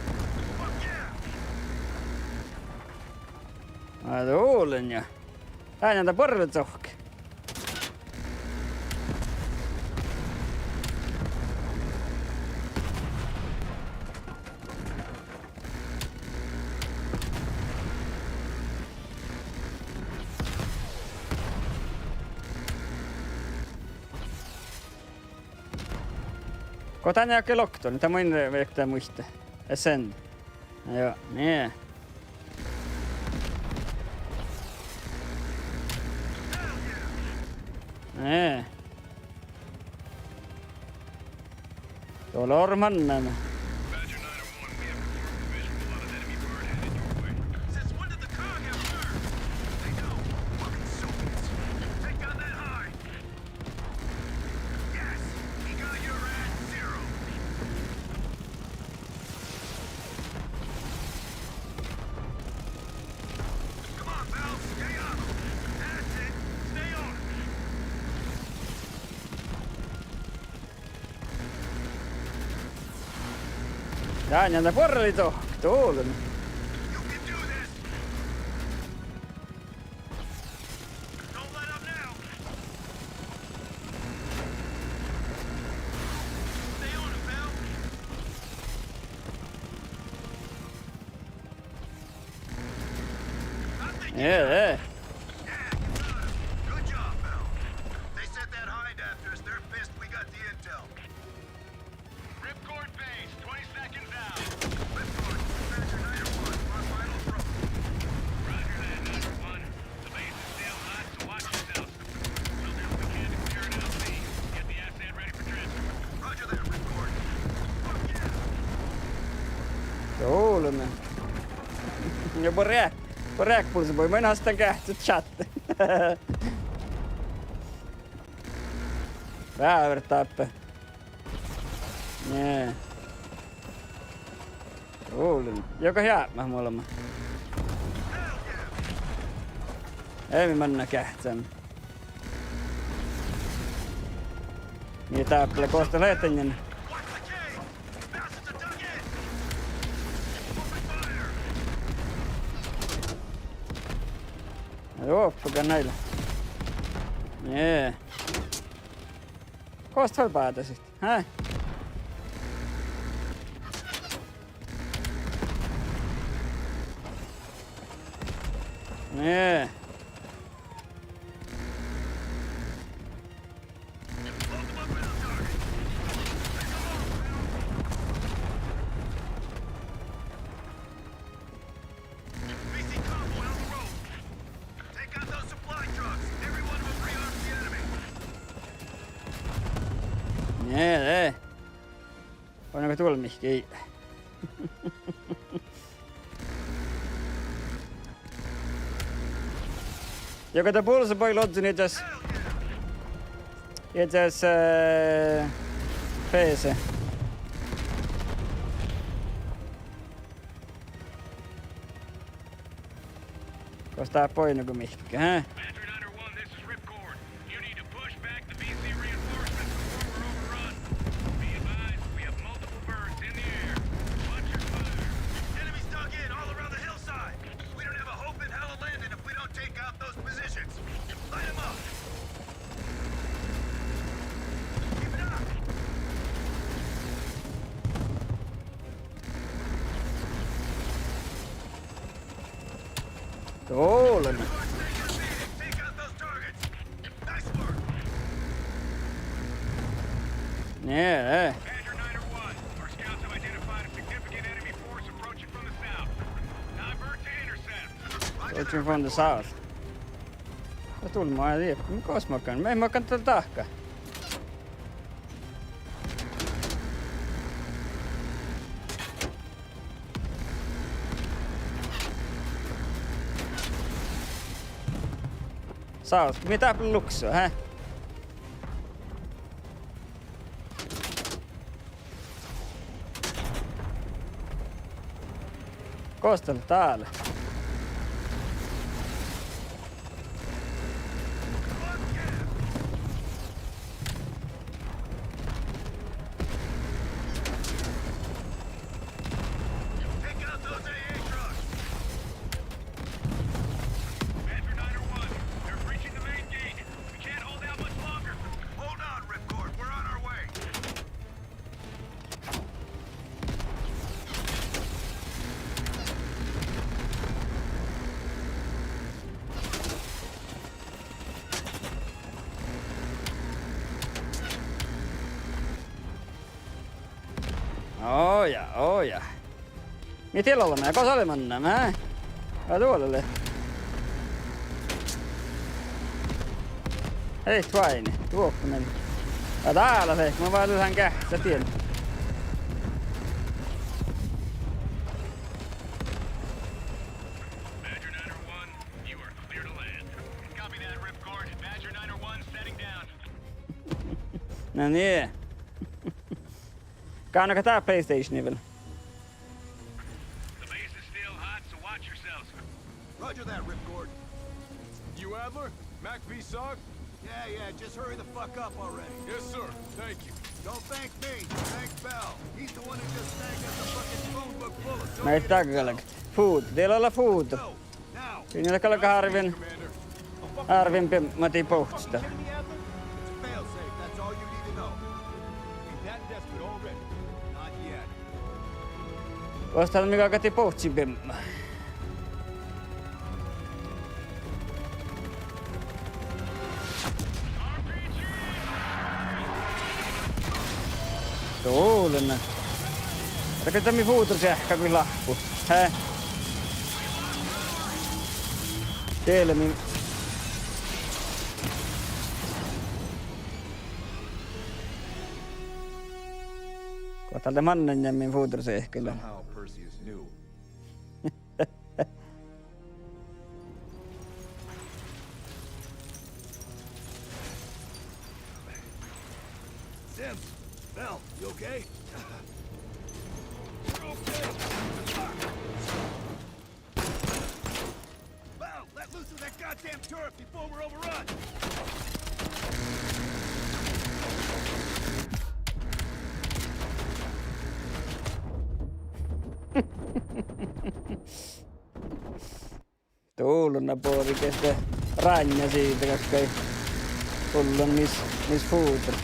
Vel duol, ja. Dán dat buorre sohkit. Go dán ii ge loktu, dat mun vekta muitte. Ascend. Joo, nie. Nie. Dollá orru manne. Dán dat buorre lei dohko, dollá. Ee, ee. Good job, Bell. They sent that hind after us. They're pissed we got the intel. Ripcord base, twenty seconds out. Ripcord, Badger nine oh one, our final approach. Roger that, nine oh one. The base is still hot, so watch yourselves. We'll do what we can to clear it out, Z. Get the asset ready for transfer. Roger that, Ripcord. Fuck yeah! Dollá. Ja buorre, buorre pulseboi, mun hastan geahččat šat. Veaháš dáppe. Nie. Dollá. Juoga heapmat mu leimmet. Eai mii manná geahččat. Mii dáppe lea gos dat lea danin. Doppe gal naila. Nie. Gos dat bádašit? Hää? Nie. Nie, de. Oaidná go duolvvui mihkkege. Ja go dat pulseboi lozzon iežas, iežas, eh, pease. Gos dat boaidná go mihkkege, hää? Badger nine oh one, this is Ripcord. You need to push back the V C reinforcements before we're overrun. Be advised, we have multiple birds in the air. Watch your fire. Enemies dug in all around the hillside. We don't have a hope in hell of landing if we don't take out those positions. Light 'em up. Dolen. Nie. Approaching from the south. Dulmma, ii, gos makkár, mii makkár dal dahká. Sás, mii dáppe lukso, he? Gos dat lea dál? Oh ja, oh ja. Mii diet oleme, gos oleme mannan, he? Ja duolle lea. Ei, čuođi, duohko min. Ja dál lea, mun váldán geahččat dien. Na nie. Gávdnokka dát PlayStationi vel? The base is still hot, so watch yourselves. Roger that, Ripcord. You Adler? Mac V SOG? Yeah, yeah, just hurry the fuck up already. Yes, sir. Thank you. Don't thank me. Thank Bell. He's the one who just snagged us a fucking phone book full of Mii Soviet intel. Fut, dieđusge fut. So, Dien galgá árben, árben biebma dii bohccot. Gos dat mii galgá dii bohccii biebma? Dolen. Dat gal dat mii fudrus eahkadit láhppui. He? Diele mii. Go dat lea mannan ja mii fudrus eahkadit. Sims, Bell, you okay? We're okay. Bell, let loose of that goddamn turret before we're overrun. Dolen, na bođii gerte ránnja siidda, galggai. Dolen mis, mis fudr.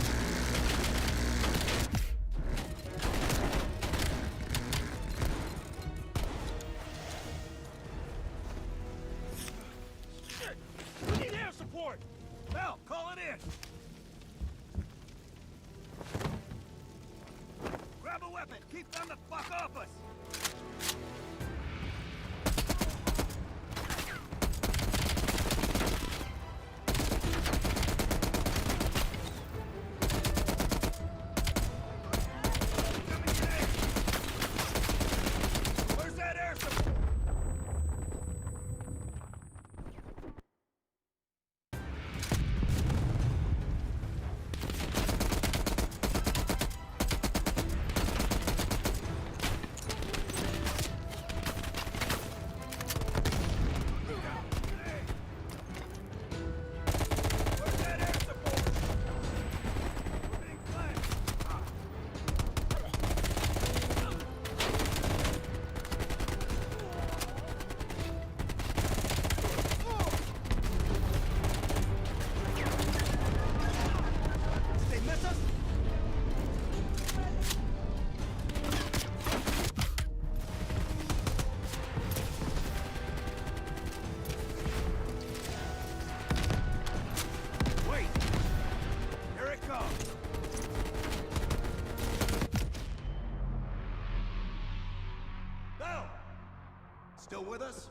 Shit! We need air support! Bell, call it in! Grab a weapon! Keep them the fuck off us! Where's that air support? Still with us?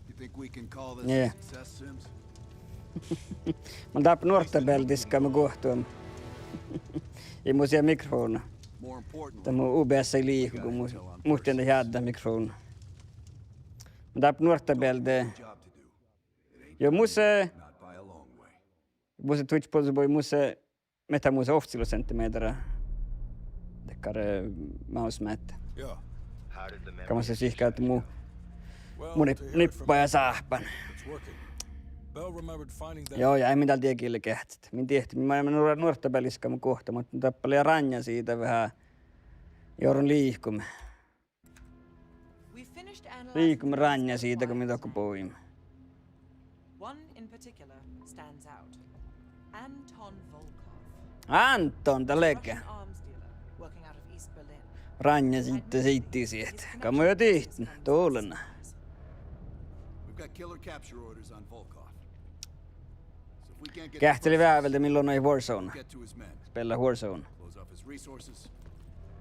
You think we can call this a success, Sims? Mun dáppe nuorttabealde diskkamin guohtumin. Ja mus lea mikrofovdna. More importantly, dat mu OBS lei lihku go mus, muhtin dat jáddá mikrofovdna. Mun dáppe nuorttabealde. Joh, mus, eh, mus twitch pozu boi mus, eh, mihkkege mus ovccilogi sentimehtera. Dakkár, eh, mouse-mát. Gal mus sihke ahte mu, mu nip-, nippa ja sáhpán. Joh, ja eai min dál dieđe gii lea geahččat. Min diehtán, min, min, nuorttabealde diskkamin guohtumin, muhto dáppe lea ránnjasiida veahá. Ja orun lihkumi. Lihkumi ránnjasiida go mii dohko bođiimet. Anton, dat lea ge. Ránnjasiidda siiddi siet. Gal mun jo dihten, dulena. Geahččalit veaháš vel mii lea Warzone? Spellat Warzone.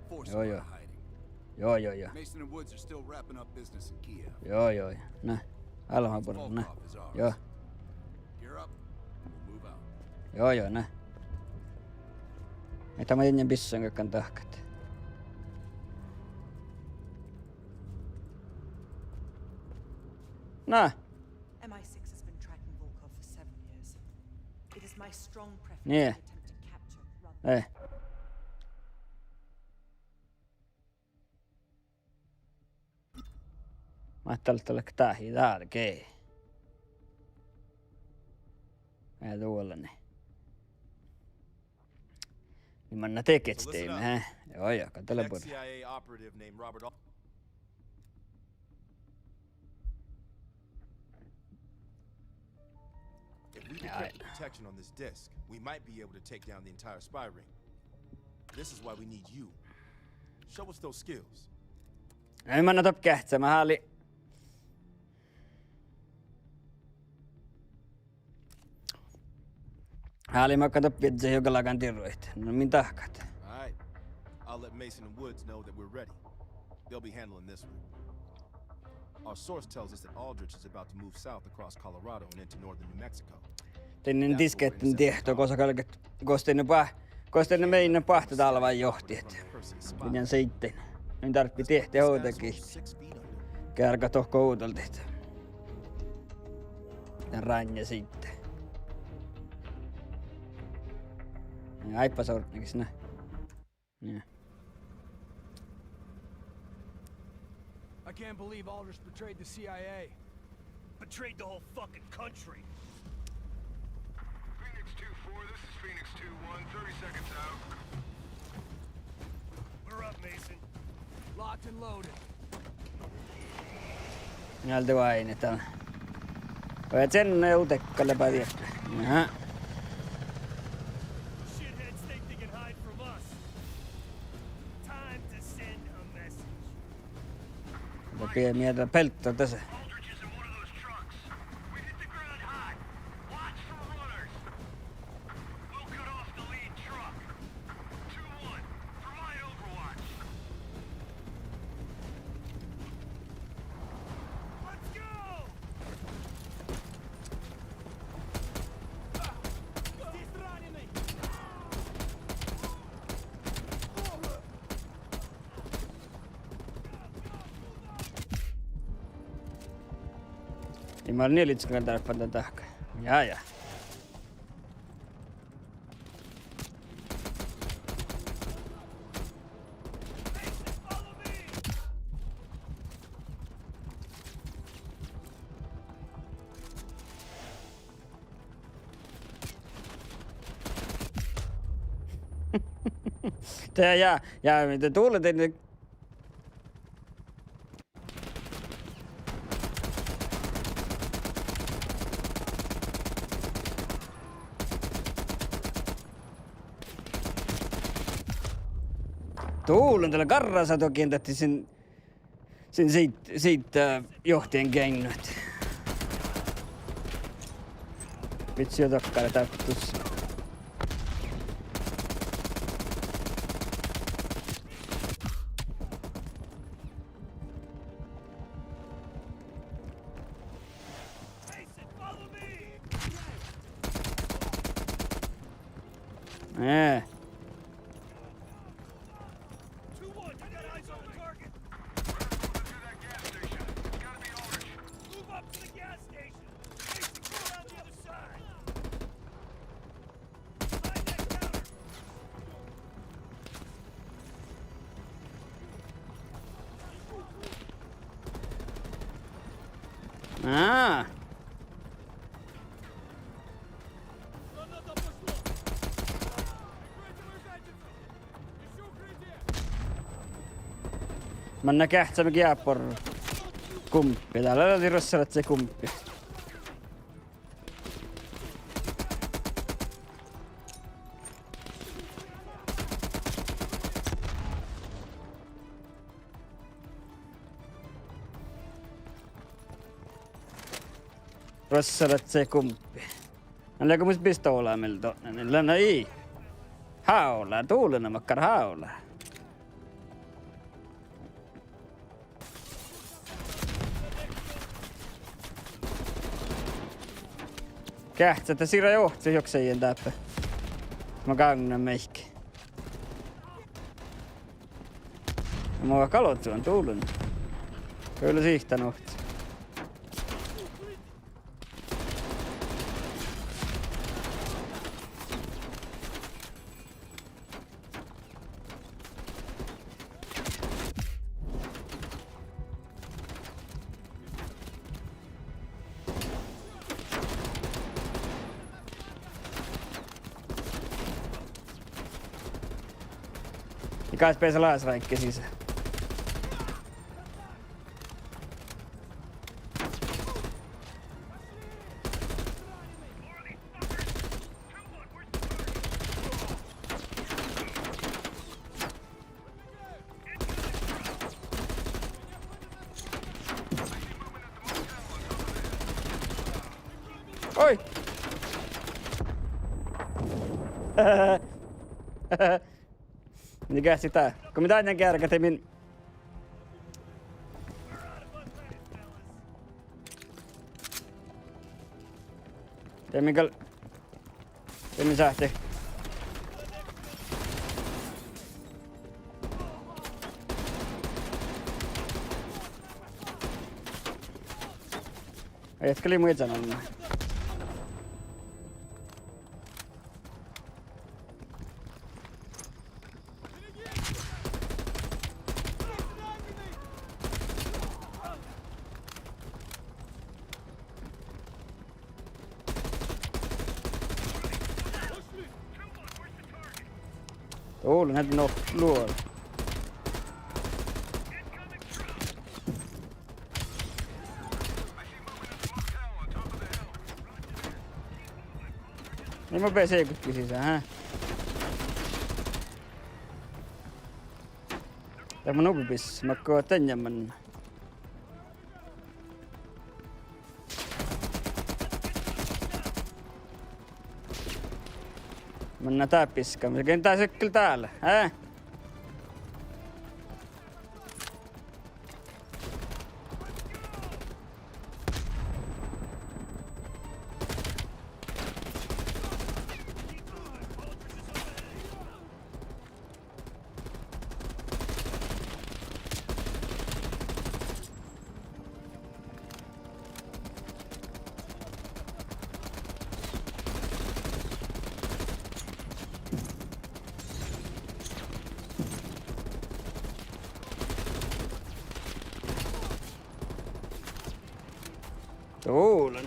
Joh, joh. Joh, joh, joh. Joh, joh, joh. Ne. Álbmotborra, ne. Joh. Joh, joh, ne. Mii dáidit byssan galggan dahkat. Na. Nie. Eh. Máhttalahttá leat dáhit dál ge. Ja duolani. Ni manná dego, eh. Joh, joh, gal dat lea buorre. If we can get the protection on this disc, we might be able to take down the entire spy ring. This is why we need you. Show us those skills. Eai manná doppe geahččamin, háliidda. Háliidda makkár doppe viežžat galggan dirruid. Na min dahkat. All right. I'll let Mason and Woods know that we're ready. They'll be handling this one. Our source tells us that Aldrich is about to move south across Colorado and into northern New Mexico. Danin diskehtan diehto, gos galget, gos danin ba-, gos danin meinan báhte dálvá johtit. Mun jan siidden. Mun dárppi diehtit ovdal ge. Gearggat dohko ovdal diehtit. Dan ránnjasiidda. Áibbas ortnegis, ne. Yeah. I can't believe Aldrich betrayed the C I A. Betrayed the whole fucking country. Phoenix two four, this is Phoenix two one, thirty seconds out. We're up, Mason. Locked and loaded. Njeallje váinit dan. Vai sen eudekka lea diehtit. Aha. Shitheads think they can hide from us. Time to send a message. Lea piemearra pelto dasa. Aldrich is in one of those trucks. We've hit the ground hot. Watch for runners. We'll cut off the lead truck. Two one, provide overwatch. Let's go! Здесь раненый! Ii maid nie lička gal dárppa dan dahkat. Ja, ja. De ja, ja, de dule de Dulon, dat lea garrasadogiin dat sin, sin siid-, siidda, eh, johtidan geainnut. Bidjat dokkár dáppe dus. Eh. Á. Manná geahččamin geapor gumpi. Dál lea ruossalaččaid gumpi. Ruossalaččaid gumpi. Na leago mus pistola mii dotnan, lea na ii. Hála, dulon makkár hála. Geahččat, dat sira johtit juksejin dáppe. Mo gáŋŋa mii. Mo galggan dulon. Gula sihta nuhtte. Ja gas beasa lásráigge sisa. Oi! Mii geahččat dá? Go mii dainna geargat, de mii De mii gal, de mii sáhttit. Ai, eat gal lei mu iežan ollu. Dulon, head no luo. Ii mu beasa gukki sisa, hää? Dat mun ubis, makkár dan ja man. Manná dáppe iska, mun gean dás gal dál, hää? Dulon.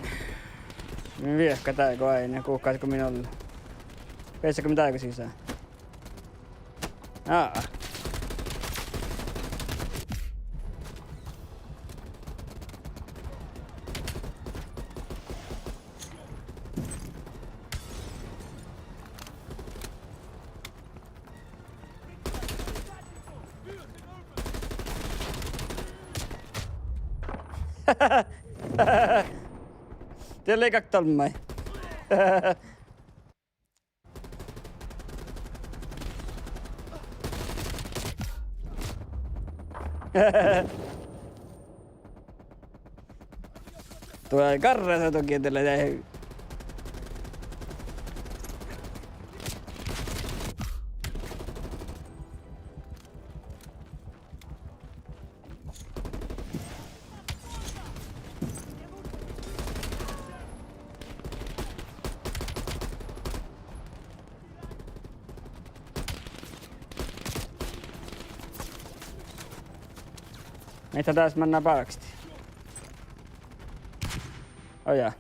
Mii viehkat dáid go ain, guhkás go mii ollu. Beasat go mii dáid go sisa? Aa. Dii lei gal dálmmaid. Duo garra sa dohko dalle dieđu. Mii dat dás manná bákti? Oh jaa.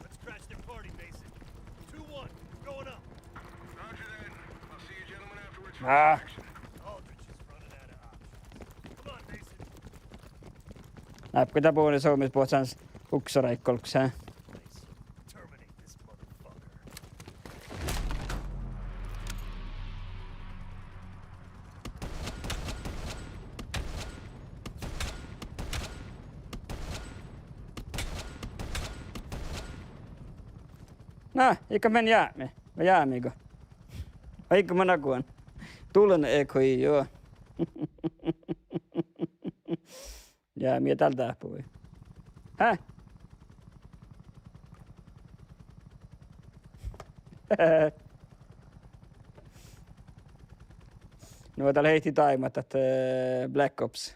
Let's crash their party, Mason. Two one, going up. Roger that. I'll see you gentlemen afterwards for Ah. Extraction. Aldrich is running out of options. Come on, Mason. Nápkit dat bone somis bohccans uksoráiggi olggos, hä? Terminate this motherfucker. Na, iige men jámi, vai jámigo? Vai iige man agudan? Dulon e kui, juo. Ja mii dál dáhpáhuvai. Hä? No, dál heittii dáimat dat, eh, Black Ops.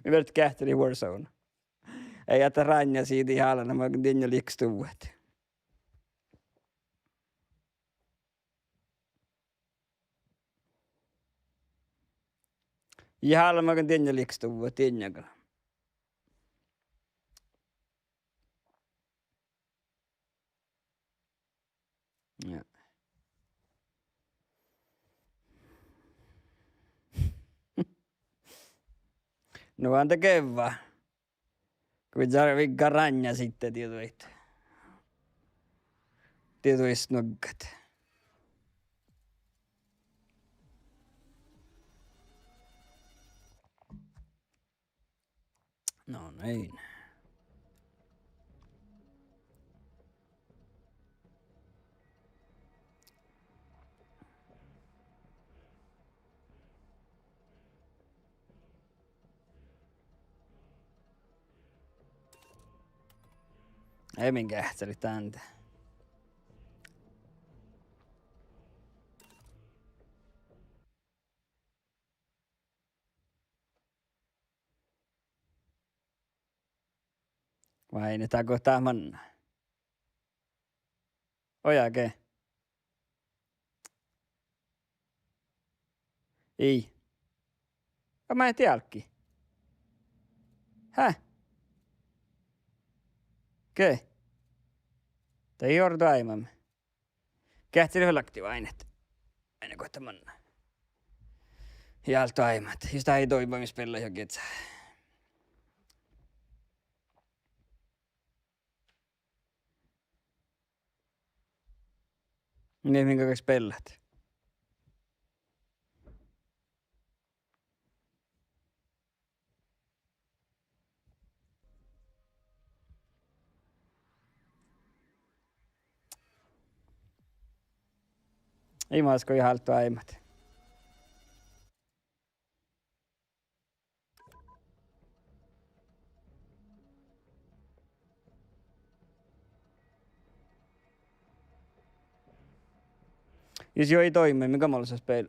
Mii fertet geahččalit Warzone. Ii, ahte ránnjá sii dii hála, na magan dieinna lihkostuvvot. Ja hála magan dieinna lihkostuvvot, dieinna gal. Ja. Nu ánde gevva. Go vižžá, vižžá ránnjá siidda dieđuid. Dieđuid snuoggat. No niin. Ii min geahččalit dán. Vai ne dago dat manná? Ojaga. Ii. Gal maid álggii. Hää? Ge. Dat ii orru doaibmame. Geahččalit vel aktiiva áinnet. Áinnet guokte manná. Ja álttu áimat. Jus dat ii doaibmame, spellat jo gieđa. Mii, min galggat spellat. Ii maid go ii álttu áimat. Jus juo ii doaibmame, min gal mol lea spel.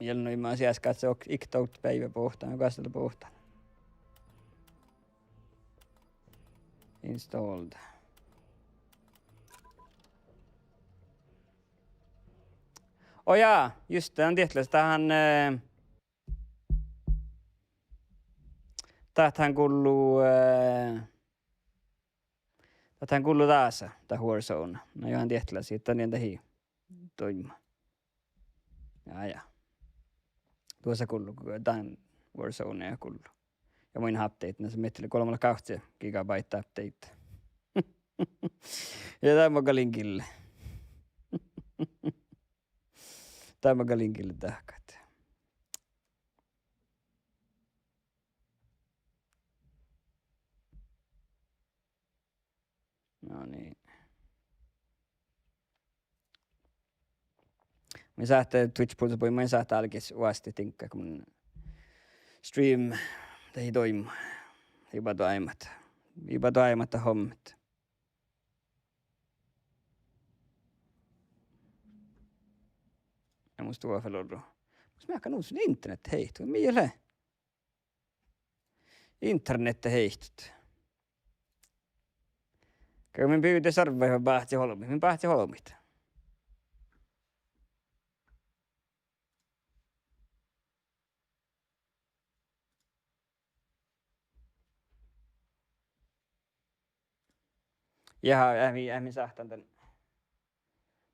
Miel nu ii maid sias gal se ok-, ikto beaivve bohtan, gastala bohtan. Installed. Oh jaa, just, dan dieđusge, dat han, eh, dat han gullu, eh, Dat han gullo dasa, dat Warzone. Na, johan diehtala sii, dan dien dahje doaimma. Ja, ja. Duossa gullo go dan Warzone ja gullo. Ja mun update, na, se miehttá lea golbma gávcci gigabaita update. Ja dan mun galgen gillet. Dan mun galgen gillet dahkat. No niin. Mii sáhttit Twitch pulzu, mii sáhttit álgis oastit diŋggat go mun stream dahje doaimma. Iba doaimmat. Iba doaimmat dat hommet. Ja mus duo fal orru. Mus mearkka nu sun internetteheittot, mii lea. Internetteheittot. Ge, min bivdde servvai, báhci olbmuid, min báhci olbmuid. Ja, eh, mii, eh, mii sáhtán dan,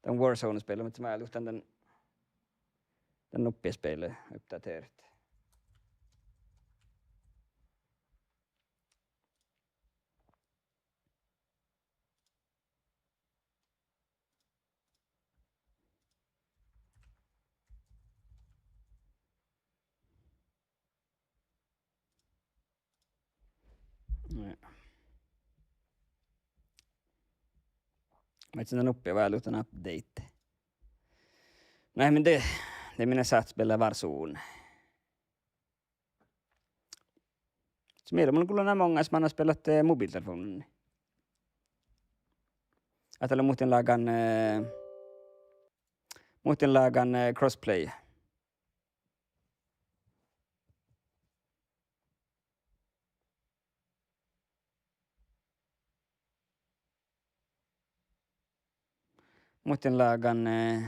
dan Warzone spiela, muhto mus lea dan, dan, dan nuppi spiela uppdateret. Maid sinne nuppi váldit dan update. Na, min de, de mii sáhttit spiela Warzone. Mii leat mun gullan Among Us mannat spellat, eh, mobiltelefovdnii. Ahte lea muhtin lágan, eh, muhtin lágan, eh, crossplay. Muhtin lágan, eh,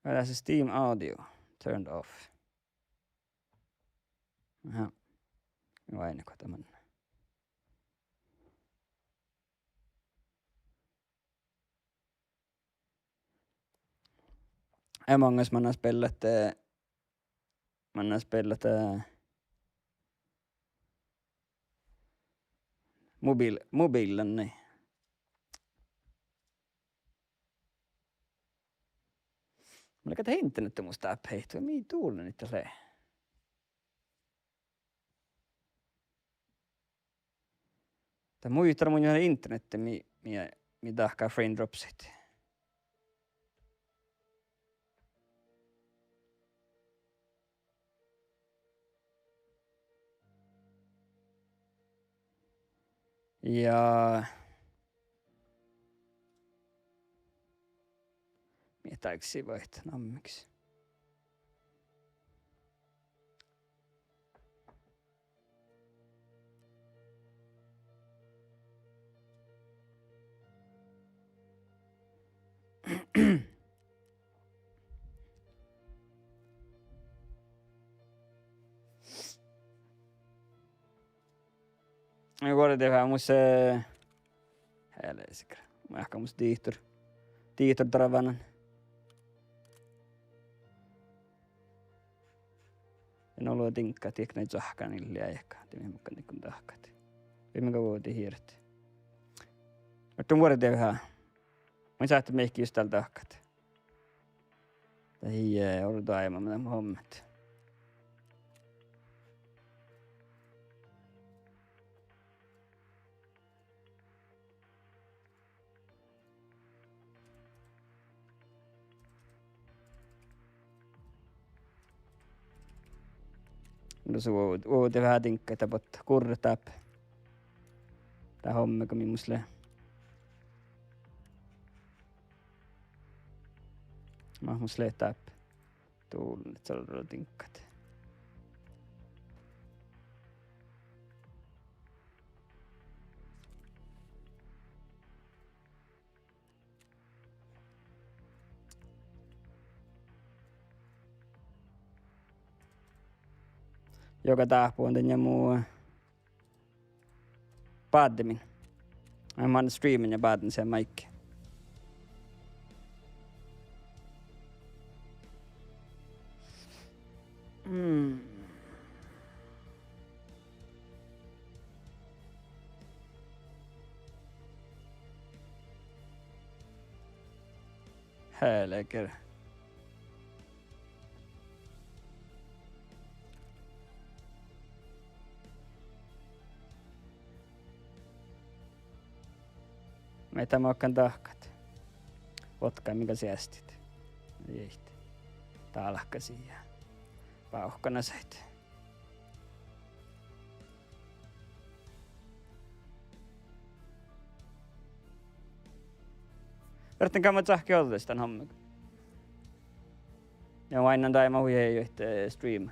ja, dasa Steam Audio turned off. Aha. Vai ne kohta man. Among Us mannat spellat, eh, mannat spellat, eh, mobil-, mobiillan, niin. Mun lean dat internettä mus dáppe heittot, mii duollan it lea. Dat muittán mun juo internettä mii, mii, mii dahká frame dropsit. Ja mii dáksit vaikko nammiks. Vuordiveahá mus, eh, hele sikre. Mun eahkán mus dihtor. Dihtor darvvanan. Ja nu lea diŋggat, diekna čohkkan illeaiekka, dii mii muhtin dahkat. Viimega vuodi hirt. Muhto vuordiveahá. Mun sáhtán mihkkege just dál dahkat. Dat ii, eh, orru doaimma, mii leat hommet. No su, vuovdit veahá diŋggat, dat bot gurret dáppe. Dat hommet go mii mus lea. Mat mus lea dáppe. Dullet, dat lea diŋggat. Joga dáhpáhuvvon dan ja mu báddemiin. Mun streamen ja bádden seamma maid. Mm. Helger. Mii dá makkár dahkat. Vuotkai mii gal seastit. Jihte. Dálkasiid ja bávkkanasiid. Ferten gal maid čáhkki ođđa dan hammegan. Ja oainnán daid hui heajet, eh, stream.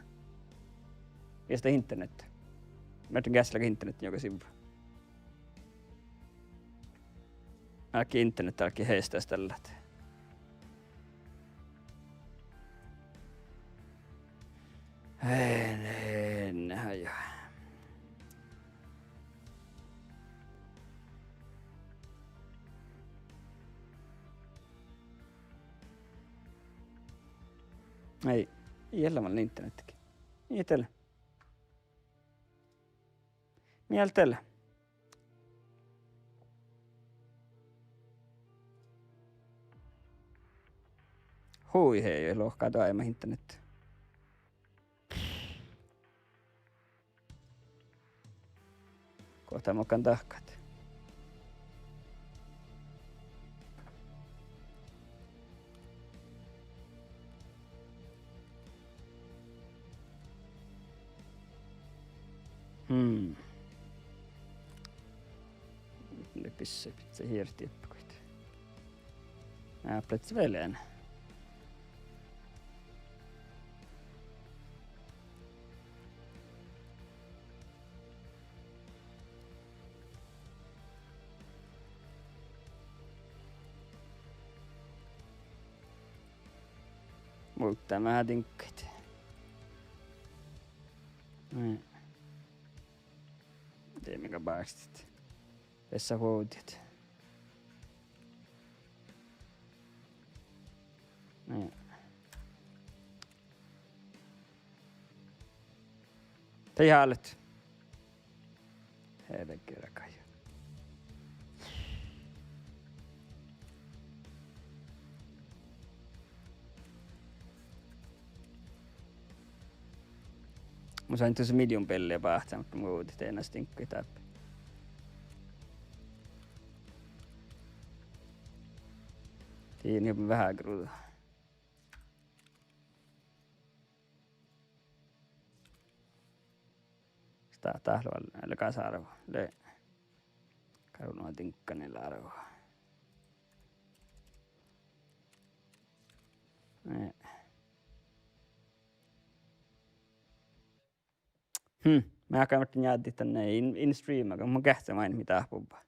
Ja dat internet. Ferten geassellaga internet joga sivva. Álggii internet álggii heasttas dalle. En, en, ai, ai. Ai, ii leat mannat internettiga. Ii leat. Mii ii leat. Hui, ii lohká doaimma internet. Gohta makkár dahkat. Hmm. Lea pisse, pisse hierti eppagoit. Ápplats velen. Muhto mat diŋggaid. Nai. Dieđe mii gal báktit. Bessat vuovdit. Nai. Tai hálit. Herregud, rakkái. Mun sain tuossa Medium-bealli báhcán, muhto mu vuovdit eai diŋggaid dáppe. Dien veahá gruđa. Stát, dat lea vel gásaárvu. Lea. Gal mun diŋggan lea árvu. Eh. Hm, mun áhkán ahte njáddit dan in, in stream, aga mun geahččen maid mii dáhpáhuvvá.